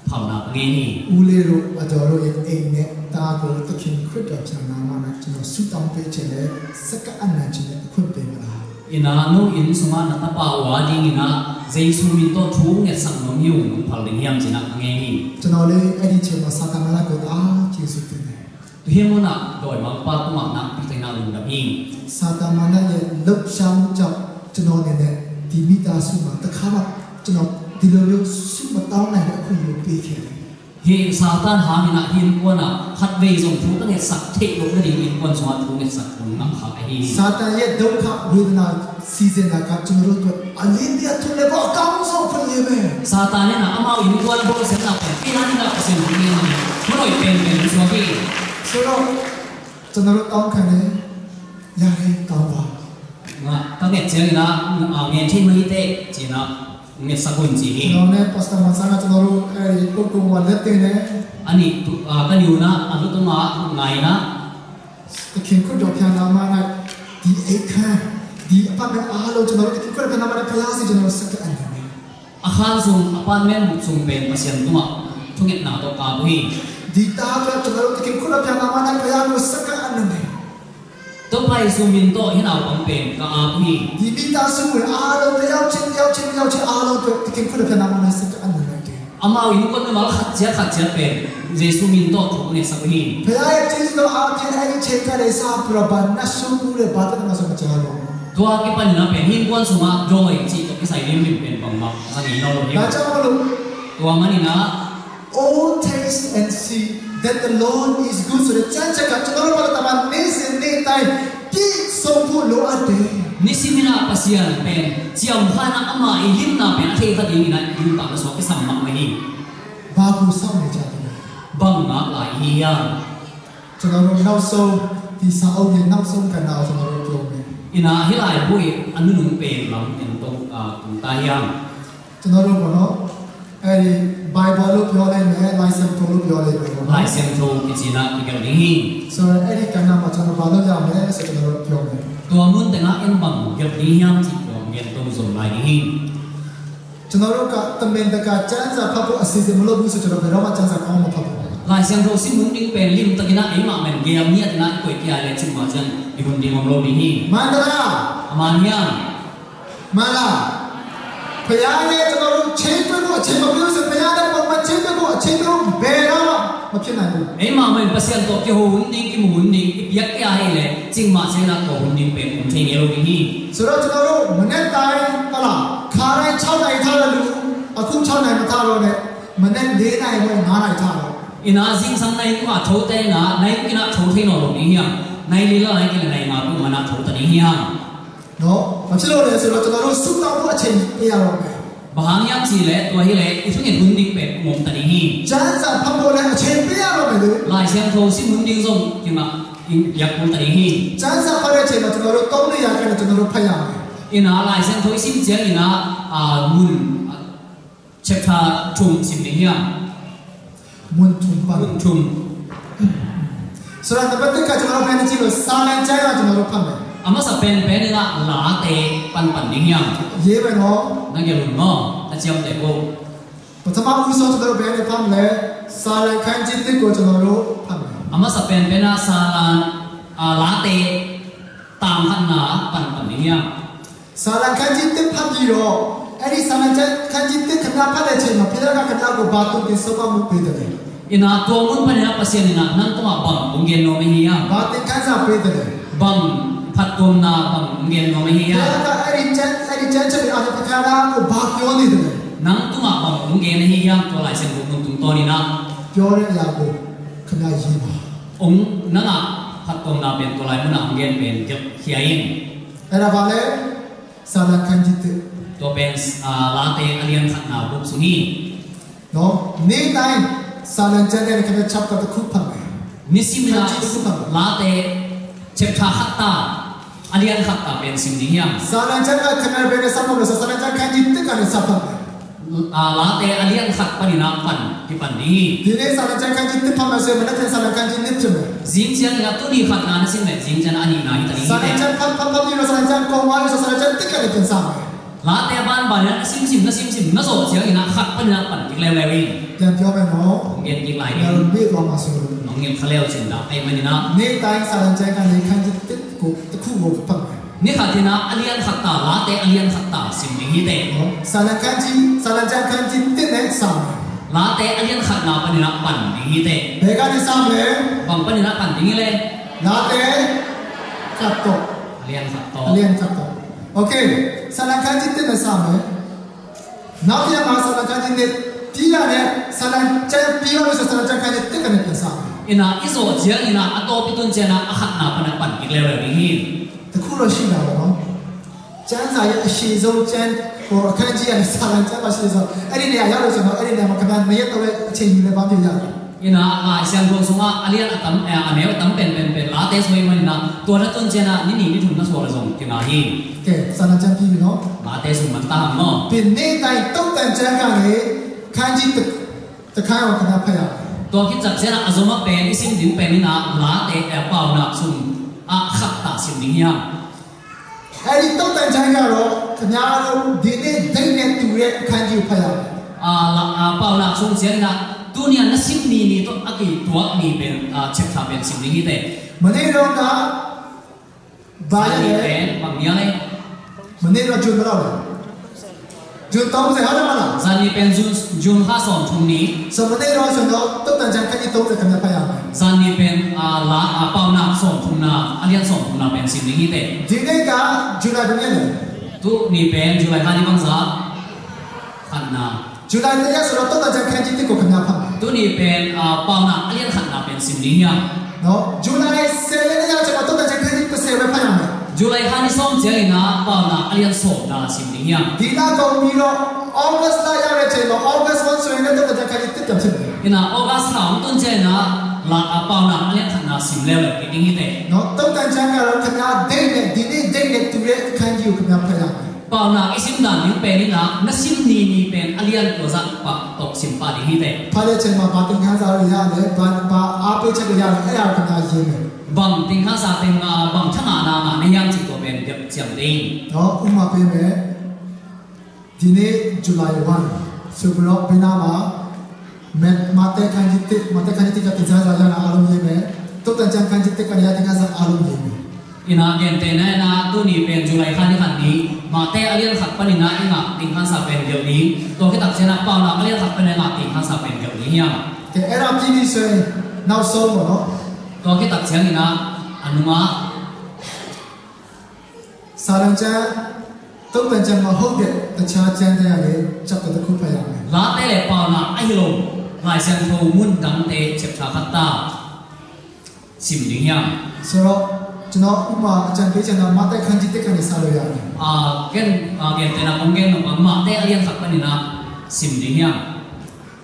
phalna ka ngen hi. ဦးလေးတို့ အဒေါ်တို့ရဲ့ အိမ်နဲ့ သားကို သခင်ခရစ်တော် ပြန်လာမှ ကျွန်တော် ဆုတောင်းပေးချင်တယ်။ စက္ကန့် အနံ့ ချင်တဲ့ အခွင့်ပေးမလား။ Ina nu inn sungah na tapa uh adingin ah Jesu min tawh thu ngetsak nuam hi ung, nong phal ding hiam, ci-in ah ka ngen hi. ကျွန်တော်လည်း အဲ့ဒီအချိန်မှာ စာတမန်ကို တအား ကျေးဇူးတင်တယ်။ Tua hi munah dawimangpa tungah nakpi takin ah lungdam hi. စာတမန်ရဲ့ လှုပ်ရှားမှုကြောင့် ကျွန်တော်အနေနဲ့ ဒီမိသားစုမှာ တစ်ခါမှ ကျွန်တော် ဒီလိုမျိုး ဆုမတောင်းနိုင်တဲ့ အခွင့်အရေးကို ပေးခဲ့တယ်။ Hih Satan hangin ah hih innkuan ah khatvei zong thu ka ngetsak theih loh nading innkuan sungah thu ngetsak kong ngam kha ka hi. စာတန်ရဲ့ ဒုက္ခဝေဒနာ စီစဉ်တာက ကျွန်တော်တို့အတွက် အလင်းတရားထွန်းတဲ့ဘဝ အကောင်းဆုံး အခွင့်အရေးပဲ။ Satan in ah amau innkuan bawlsiatna pen, pi hangin ah Pasian hong ngen hi. Thu hoih penpen hong suak hi. ဆိုတော့ ကျွန်တော်တို့ တောင်းခံတယ်။ ရတယ်၊ တောင်းပါ။ Nga, ka nget ciangin ah, a, ngen thei mah hi teh, ci-in ah ngetsak un, ci hi. ကျွန်တော်နဲ့ Pastor Mansang က ကျွန်တော်တို့ အဲဒီ ပုဂ္ဂိုလ်မှာ လက်တင်တယ်။ Ani tu, a, ka niuna, a, lu tungah ngai in ah, သခင်ခရစ်တော် ပြန်လာမှ ဒီအိမ်ခန်း ဒီ apartment အားလုံး ကျွန်တော်တို့ သခင်ခရစ်တော် ပြန်လာမှ ဘုရားဆီ ကျွန်တော်တို့ စက္ကန့် အနံ့ A khan sung, apartment sung pen Pasian tungah thungetna tawh ka-ap uh hi. ဒီသားအတွက် ကျွန်တော်တို့ သခင်ခရစ်တော် ပြန်လာမှ ဘုရားကို စက္ကန့် အနံ့ Topa Jesu min tawh hih naupang pen ka-ap uh hi. ဒီမိသားစုဝင် အားလုံး တစ်ယောက်ချင်း တစ်ယောက်ချင်း တစ်ယောက်ချင်း အားလုံးအတွက် သခင်ခရစ်တော် ပြန်လာမှ စက္ကန့် အနံ့ Amau innkuan mimal khat ciat khat ciat pen Jesu min tawh thu ka ngetsak uh hi. ဘုရားရဲ့ ကျေးဇူးတော်အားဖြင့် အဲဒီအချိန်ကနေ စပြီးတော့ ဘာနတ်ဆိုးမှုနဲ့ ဘာပြဿနာဆို မကြားတော့ဘူး။ Tua kipanin ah pen hih innkuan sungah dawi cih tawh kisai limlim pen bangmah za ngei nawn lo hi. ဒါကြောင့်မို့လို့ Tua manin ah, "Oh, taste and see that the Lord is good" ဆိုတဲ့ ကျမ်းစာက ကျွန်တော်တို့ ဘာသာမှာ နေ့စဉ်နေ့တိုင်း ပြည့်စုံဖို့ လိုအပ်တယ်။ Nisimin ah Pasian pen ciamkha in ah ama i limna pen a thei kha dingin ah i nuntakna sungah kisam mahmah hi. ဘာကို စောင့်နေကြသလဲ။ Bang ngak lai i hi hiam? ကျွန်တော်တို့ နောက်ဆုံး ဒီစာအုပ်ရဲ့ နောက်ဆုံးကဏ္ဍကို ကျွန်တော်တို့ ပြောမယ်။ Ina, hih laibu i a nunung pen lam en to, a, tung ta hiam? ကျွန်တော်တို့ပေါ့နော် အဲဒီ Bible လို့ ပြောလိုက်မယ်၊ လိုင်စင်ထိုးလို့ ပြောလိုက်မယ်ပေါ့နော်။ Lai Siangtho kici-in ah kigelh ding hi. ဆိုတော့ အဲဒီကဏ္ဍမှာ ကျွန်တော် ဘာလုပ်ရမလဲဆို ကျွန်တော်တို့ ပြောမယ်။ Tua mun tengah en bang gelh ding hiam cih tua gen to zom lai ding hi. ကျွန်တော်တို့က တမင်တကာ ကျမ်းစာဖတ်ဖို့ အစီအစဉ် မလုပ်ဘူးဆို ကျွန်တော် ဘယ်တော့မှ ကျမ်းစာကောင်း မဖတ်ဘူး။ Lai Siangtho sim hun ding pen limtakin ah eimah men geel ngiatin ah i koih kei leh, cingmah ciang i hun ding om lo ding hi. မှန်သလား။ A man hiam? မှန်လား။ ဘုရားနဲ့ ကျွန်တော်တို့ ချိတ်ဆက်ဖို့ အချိန်မပေးဘူးဆို ဘုရားနဲ့ ပုံမှန် ချိတ်ဆက်ဖို့ အချိန်ပေးဖို့ ဘယ်တော့မှ မဖြစ်နိုင်ဘူး။ Eimah men Pasian tawh kiho hun ding, kimu hun ding i piak kei leh, cingmah ciangin ah tua hun ding pen om thei ngei lo ding hi. ဆိုတော့ ကျွန်တော်တို့ မနက်တိုင်း ဟုတ်လား၊ ခါတိုင်း ခြောက်နာရီ ထလို့၊ အခု ခြောက်နာရီ မထတော့နဲ့၊ မနက် လေးနာရီခွဲ ငါးနာရီ ထတော့။ Ina, zingsang nai guk ah tho ta in ah, nai guk in ah tho thei nawn lo ding hiam? Nai li le nai khat le nai nga peuhmah in ah tho ta ding hiam? နော်၊ ဘာဖြစ်လို့လဲဆိုတော့ ကျွန်တော်တို့ ဆုတောင်းဖို့ အချိန် ပေးရတော့မယ်။ Bang hang hiam cih leh, tua hi leh i thunget hun ding pen om ta ding hi. ကျမ်းစာဖတ်ဖို့လည်း အချိန် ပေးရတော့မယ်လေ။ Lai Siangtho sim hun ding zong, cingmah in piak kul ta ding hi. ကျမ်းစာဖတ်တဲ့အချိန်မှာ ကျွန်တော်တို့ သုံးနေရာကနေ ကျွန်တော်တို့ ဖတ်ရမယ်။ Ina, Lai Siangtho i sim ciangin ah, a, mun, a, chapter thum sim ding hiam? မုန်ထုံပန်။ Mun thum. ဆိုတော့ နံပါတ်တစ်က ကျွန်တော်တို့ ဖတ်နေကြည့်လို့ စာလံကျမ်းက ကျွန်တော်တို့ ဖတ်မယ်။ A masa penpen in ah Late panpan ding hiam? ရေးမယ်နော်။ Na gelh un maw, na ciamteh un. ပထမဦးဆုံး ကျွန်တော်တို့ ဘယ်ကနေ ဖတ်မလဲ။ စာလံခန်းကြီးတစ်ကို ကျွန်တော်တို့ ဖတ်မယ်။ A masa penpen ah Salan, a, Late tang khatna panpan ding hiam? စာလံခန်းကြီးတစ် ဖတ်ပြီးတော့၊ အဲဒီ စာလံခန်းကြီးတစ် ခင်ဗျား ဖတ်တဲ့အချိန်မှာ ဘုရားက ခင်ဗျားကို ဘာသွန်သင် ဆုံးမမှုပေးသလဲ။ Ina, tua mun panin ah Pasian in ah nang tungah bang hong gen nuam ahi hiam? ဘာသင်ခန်းစာ ပေးသလဲ။ Bang phattuamna bang hong gen nuam ahi hiam? ဘုရားက အဲဒီကျမ်း၊ အဲဒီကျမ်းချက်တွေအားဖြင့် ခင်ဗျားကို ဘာပြောနေသလဲ။ Nang tungah bang hong gen ahi hiam, tua Lai Siangtho mun tungtawnin ah? ပြောတဲ့အရာကို ခင်ဗျား ရေးပါ။ Hong, nang a phattuamna pen tua lai munah hong gen pen gelhkhia in. အဲ့ဒါ ဘာလဲ။ စာလံခန်းကြီးတစ်။ Tua pen, a, Late a lian khatna buk sung hi. နော်၊ နေ့တိုင်း စာလံကျမ်းထဲကနေ ခင်ဗျား chapter တစ်ခု ဖတ်မယ်။ Nisimin ah, ခန်းကြီးတစ်ခု ဖတ်မယ်။ Late chapter khat ta, a lian khat ta pen sim ding hiam? စာလံကျမ်းက ခင်ဗျား ဘယ်နဲ့ စဖတ်မလဲဆို စာလံကျမ်း ခန်းကြီးတစ်ကနေ စဖတ်မယ်။ Late a lian khat panin ah pan kipan ding hi.ဒီနေ့ စာလံကျမ်းခန်းကြီးတစ် ဖတ်မယ်ဆိုရင် မနက်ဖြန် စာလံကျမ်းကြီးနှစ် ဖြစ်မယ်။ Zing ciangin ah tuni khatna na sim leh zing ciangin ah a nihna hi ta ding hi. စာလံကျမ်း ဖတ်ဖတ်ဖတ်ပြီးတော့ စာလံကျမ်း ကုန်သွားပြီဆို စာလံကျမ်းတစ် ကနေ ပြန်စမယ်။ Late banbanin ah na simsim na simsim na zawh ciangin ah khat panin ah pan kik leuleu in. ပြန်ပြောမယ်နော်။ Kong gen kik lai ding. ငါတို့ မေ့သွားမှာ စိုးလို့။ Nong gim kha le uh cin dah ahih manin ah. နေ့တိုင်း စာလံကျမ်းကနေ ခန်းကြီးတစ်ကို တစ်ခုကို ဖတ်မယ်။ Ni khatin ah a lian khat ta, Late a lian khat ta sim ding hi teh. နော်။ စာလံကျမ်းကြီး၊ စာလံကျမ်းခန်းကြီးတစ်နဲ့ စမယ်။ Late a lian khatna panin ah pan ding hi teh. ဘယ်ကနေ စမလဲ။ Bang panin ah pan ding hi leh. Late တစ်တော့။ A lian khat tawh. A lian တစ်တော့။ Okay. စာလံကျမ်းခန်းကြီးတစ်နဲ့ စမယ်။ နောက်တစ်ရက်မှာ စာလံကျမ်းခန်းကြီးနှစ် ပြီးတာနဲ့ စာလံကျမ်းပြီးသွားပြီဆို စာလံကျမ်းခန်းကြီးတစ် ကနေ ပြန်စမယ်။ In ah i zawh ciangin ah a tawp i tun ciangin ah a khatna pan ah pan kik leuleu ding hi. တစ်ခုတော့ ရှိတာပေါ့နော်။ ကျမ်းစာရဲ့ အရှည်ဆုံးကျမ်း၊ ဟို အခန်းကြီးကနေ စာလံကျမ်းမှာ ရှိတယ်ဆိုတော့ အဲ့ဒီနေရာရောက်လို့ဆိုတော့ အဲ့ဒီနေရာမှာ ခင်ဗျား နှစ်ရက်သုံးရက် အချိန်ယူလည်း ဘာဖြစ်ရတယ်။ In ah Lai Siangtho sungah a lian a tam, eh, a neu a tam penpen pen Late sung ahih manin ah tua na tun ciangin ah ni nih ni thum na suah leh zong kingah hi. Okay. စာလံကျမ်းပြီးပြီနော်။ Late sung man ta hang maw. ပြီး နေ့တိုင်း သုတ်တံကျမ်းကနေ ခန်းကြီးတစ် တစ်ခါကို ခင်ဗျား ဖတ်ရမယ်။ Tua khit ciangin ah a zom a pen i sim ding pen in ah Late, eh, Paunak sung ah khat ta sim ding hi hang. အဲ့ဒီ သုတ်တံကျမ်းကတော့ ခင်ဗျားတို့ ဒီနေ့ date နဲ့တူတဲ့ အခန်းကြီးကို ဖတ်ရမယ်။ Ah, la, ah, Paunak sung ciangin ah tuni a na sim ni ni tawh a kituak ni pen, ah, chapter pen sim ding hi teh. မနေ့တုန်းက ဘာရက်လဲ။ Zan ni pen bang ni a leh. မနေ့တုန်းက June ဘယ်လောက်လဲ။ June သုံးဆယ် ဟုတ်တယ်မလား။ Zan ni pen June, June kha sawmthum ni. So မနေ့တုန်းကဆိုတော့ သုတ်တံကျမ်း ခန်းကြီး သုံးဆယ် ခင်ဗျား ဖတ်ရမယ်။ Zan ni pen, ah, la, ah, Paunak sawmthumna, a lian sawmthumna pen sim ding hi teh. ဒီနေ့က July ဘယ်နေ့လဲ။ Tuni pen July kha ni bangzah? Khatna. July တစ်ရက်ဆိုတော့ သုတ်တံကျမ်း ခန်းကြီးတစ်ကို ခင်ဗျား ဖတ်မယ်။ Tuni pen, ah, Paunak a lian khatna pen sim ding hi hang. နော်။ July ဆယ်ရက်နေ့ကျမှ သုတ်တံကျမ်း ခန်းကြီး တစ်ဆယ်ပဲ ဖတ်ရမယ်။ July kha ni sawm ciangin ah Paunak a lian sawmna sim ding hi hang. ဒီလကုန်ပြီးတော့ August လရောက်တဲ့အချိန်မှာ August တစ်ဆိုရင်လည်း သုတ်တံကျမ်း ခန်းကြီးတစ် ပြန်ဖြစ်မယ်။ In ah August kha hong tun ciangin ah la, ah, Paunak a lian khatna sim leuleu kik ding hi teh. နော်။ သုတ်တံကျမ်းကတော့ ခင်ဗျား date နဲ့ ဒီနေ့ date နဲ့တူတဲ့ အခန်းကြီးကို ခင်ဗျား ဖတ်ရမယ်။ Paunak i sim dan ding pen in ah na sim ni ni pen a lian tua zah pah tawh sim pah ding hi teh. ဖတ်တဲ့အချိန်မှာ ဘာသင်ခန်းစာတွေ ရတယ်လဲ၊ ဘာ၊ ဘာအားပေးချက်တွေ ရတယ်လဲ၊ အဲ့ဒါကို ခင်ဗျား ရေးမယ်။ Bang သင်ခန်းစာ pen, ah, bang thangahna ngah na hiam cih tua pen gelh ciam ding. နော်။ ဥပမာပေးမယ်။ ဒီနေ့ July တစ်ဆိုပြီးတော့ ဒီနားမှာ မတ်၊ မဿဲ ခန်းကြီးတစ်၊ မဿဲ ခန်းကြီးတစ်က သင်ခန်းစာ ရတာ အားလုံး ရေးမယ်။ သုတ်တံကျမ်း ခန်းကြီးတစ်ကနေ ရ သင်ခန်းစာ အားလုံး ရေးမယ်။ In ah gentehna in ah tuni pen July kha ni khat ni, Mate a lian khat panin ah i ngah သင်ခန်းစာ pen gelh ding. Tua khit tak ciangin ah Paunak a lian khat panin ah i ngah သင်ခန်းစာ pen gelh ding hi hang. ကဲ၊ အဲ့ဒါပြီးပြီဆိုရင် နောက်ဆုံးပေါ့နော်။ Tua khit tak ciangin ah a nungah စာလံကျမ်း၊ သုတ်တံကျမ်းမဟုတ်တဲ့ တခြားကျမ်းထဲကနေ chapter တစ်ခု ဖတ်ရမယ်။ Late le Paunak ahi lo Lai Siangtho mun dangte chapter khat ta sim ding hi hang. ဆိုတော့ ကျွန်တော် ဥပမာ အကြံပေးချင်တာ မဿဲ ခန်းကြီးတစ်ကနေ စလို့ရတယ်။ Ah, ken, ah, gentehna kong gen nop ah Mate a lian khat panin ah sim ding hi hang.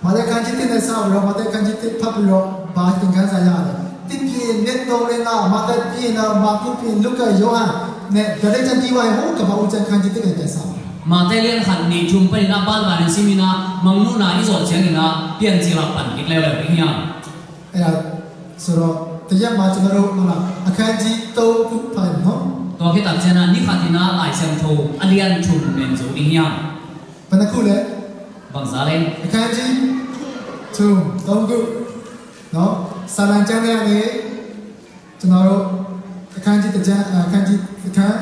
မဿဲ ခန်းကြီးတစ်နဲ့ စပြီးတော့ မဿဲ ခန်းကြီးတစ် ဖတ်ပြီးတော့ ဘာသင်ခန်းစာ ရလဲ။ တစ်ပြီးရင် နှစ်၊ သုံး၊ လေး၊ ငါး၊ မဿဲပြီးရင်တော့ မာကု၊ ပြီးရင် လုကာ၊ ယောဟန်နဲ့ ဓလေ့ကျမ်းပြီးသွားရင် ဟို ကပ္ပဦးကျမ်း ခန်းကြီးတစ်ကနေ ပြန်စမယ်။ Mate a lian khat, nih, thum panin ah banbanin sim in ah Mangmuhna i zawh ciangin ah Piancil ah pan kik leuleu ding hi hang. အဲ့ဒါဆိုတော့ တစ်ရက်မှာ ကျွန်တော်တို့ ဟုတ်လား၊ အခန်းကြီးသုံးခု ဖတ်ရမယ်နော်။ Tua khit tak ciangin ah ni khatin ah Lai Siangtho a lian thum pen zo ding hi hang. ဘယ်နှစ်ခုလဲ။ Bangzah le. အခန်းကြီး သုံး၊ သုံးခုနော်။ စာလံကျမ်းထဲကနေ ကျွန်တော်တို့ အခန်းကြီးတစ်ကျမ်း၊ အခန်းကြီးတစ်ခန်း၊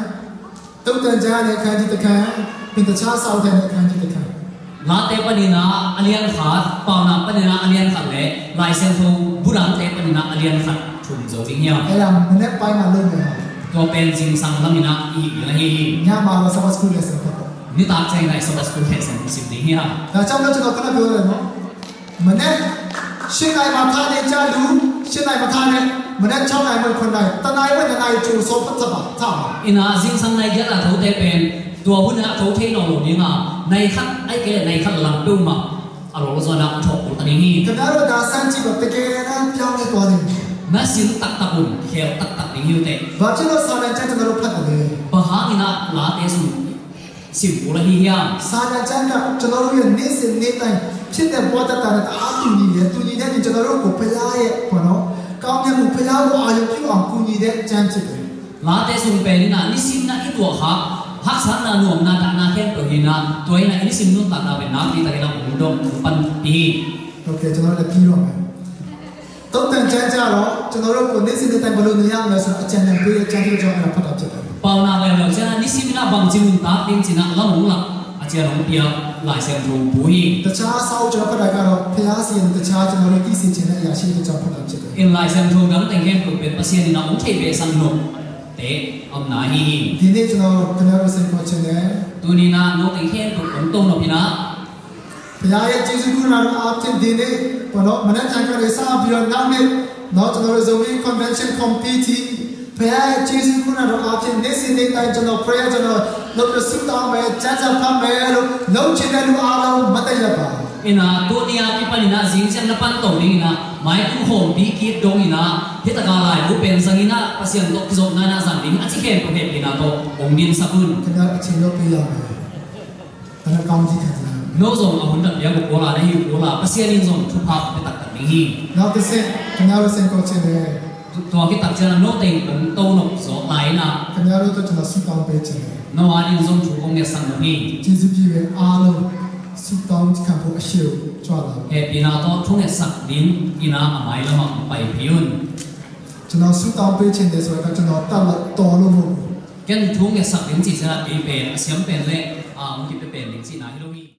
သုတ်တံကျမ်းကနေ အခန်းကြီးတစ်ခန်း၊ ပြီးရင် တခြားစာအုပ်ထဲကနေ အခန်းကြီးတစ်ခန်း။ Late panin ah a lian khat, Paunak panin ah a lian khat le Lai Siangtho bu dangte panin ah a lian khat thum zo ding hi hang. အဲ့ဒါ မနက်ပိုင်းမှာ လုပ်မယ်ဟာ။ Tua pen zingsang lamin ah i hih ding ahi hi. ညမှာတော့ Sabbath School lesson ဖတ်ပေါ့။ Nitak ciangin ah i Sabbath School lesson sim ding hi hang. ဒါကြောင့်မို့ ကျွန်တော် ခုနပြောတယ်နော်။ မနက် ရှစ်နာရီမှာ ထနေကြလူ၊ ရှစ်နာရီမထနဲ့၊ မနက် ခြောက်နာရီမှ ခုနစ်နာရီ၊ တစ်နာရီဝက် နှစ်နာရီ ကြိုစောထပ်ပါ၊ ထပါ။ In ah zingsang nai giat a thote pen tua hun ah tho thei nawn lo ding a, nai khat, ahih kei leh nai khat lam peuhmah a lawlawzawng in ah thawh kul ta ding hi. ခင်ဗျားတို့ ဒါ စမ်းကြည့်ပါ၊ တကယ်တမ်း ပြောင်းလဲသွားလိမ့်မယ်။ Na sin taktak un, khel taktak ding hi uh teh. ဘာဖြစ်လို့ စာလံကျမ်း ကျွန်တော်တို့ ဖတ်တယ်လဲ။ Bang hangin ah Late sung Sim kul ahi hiam? စာတန်ကျမ်းက ကျွန်တော်တို့ရဲ့ နေ့စဉ်နေ့တိုင်း ဖြစ်တဲ့ ဘဝသက်တာနဲ့ တအားတူညီတယ်။ တူညီတဲ့အပြင် ကျွန်တော်တို့ကို ဘုရားရဲ့ ပေါ့နော်၊ ကောင်းကင်ဘုံ ဘုရားကို အာရုံပြုအောင် ကူညီတဲ့ ကျမ်းဖြစ်တယ်။ Late sung pen in ah, nisim in ah i tuahkhak haksatna, nuamna, dahna khempeuh hi in ah, tua in ah i nisim nuntakna pen nakpi takin ah hong dong, hong panpih hi. Okay, ကျွန်တော်လည်း ပြီးတော့မယ်။ သုံးသပ်ကျမ်းကျတော့ ကျွန်တော်တို့ကို နေ့စဉ်နေ့တိုင်း ဘယ်လိုနေရမလဲဆိုတာ အကြံဉာဏ်ပေးတဲ့ ကျမ်းဖြစ်တဲ့ကြောင့် အဲ့ဒါဖတ်တာဖြစ်တယ်။ Paunak leuleu ciangin ah, nisim in ah bangci nuntak ding ci in ah lam hong lak a ciang hong piak Lai Siangtho bu hi. တခြားစာအုပ် ကျွန်တော်ဖတ်တာကတော့ ဘုရားစီရင် တခြား ကျွန်တော်တို့ သိစေချင်တဲ့အရာရှိတဲ့ကြောင့် ဖတ်တာဖြစ်တယ်။ In Lai Siangtho dang teng khempeuh pen Pasian in ah hong theih behsaknop te a omna ahi hi. ဒီနေ့ ကျွန်တော် ခင်ဗျားတို့ စိန်ခေါ်ချင်တယ်။ Tuni in ah note khempeuh hong tonop in ah, ဘုရားရဲ့ ကျေးဇူးကရုဏာတော်အားဖြင့် ဒီနေ့ ပေါ့နော်၊ မနက်ဖြန်ကနေ စပြီးတော့ နောက်နေ့ နော်၊ ကျွန်တော်တို့ Zomi Convention Committee ဘုရားရဲ့ ကျေးဇူးကရုဏာတော်အားဖြင့် နေ့စဉ်နေ့တိုင်း ကျွန်တော် prayer ကျွန်တော် လုပ်ပြီး ဆုတောင်းမယ်၊ ကျမ်းစာဖတ်မယ်လို့ လုပ်ချင်တဲ့လူအားလုံး မတ်တရပ်ပါ။ In ah, tuni a kipan in ah, zing ciang na pan to ding in ah, mai tung khawmpi kik dong in ah, hi tak a laibu pen zang in ah, Pasian tawh kizopna in ah zang ding a ci khempeuh hehpihna tawh hong dinsak un. ခင်ဗျား အချိန်လုပ်ပေးရမယ်။ ဒါနဲ့ ကောင်းကြီးခံစားရမယ်။ No zong a hun na piak uh pawl a, na hi uh pawl a, Pasian in zong thupha hong pia taktak ding hi. နောက်တစ်ဆင့် ခင်ဗျားတို့ စိန်ခေါ်ချင်တယ်။ Tua khit tak ciangin ah, no teng hong tonop zawh lai in ah, ခင်ဗျားတို့အတွက် ကျွန်တော် ဆုတောင်းပေးချင်တယ်။ No adingin zong thu kong ngetsak nuam hi. ကျေးဇူးပြုတဲ့အားလုံး ဆုတောင်းခံဖို့ အရှေ့ကို ကြွလာမယ်။ Hehpihna tawh thungetsak dingin ah a mailam ah hong pai phei un. ကျွန်တော် ဆုတောင်းပေးချင်တယ်ဆိုတာက ကျွန်တော် တတ်လို့ တော်လို့ မဟုတ်ဘူး။ Ken thu ngetsak ding cih ciangin ah, kei pen a siam pen le, ah, hong kipia pen ding cihna hi lo hi.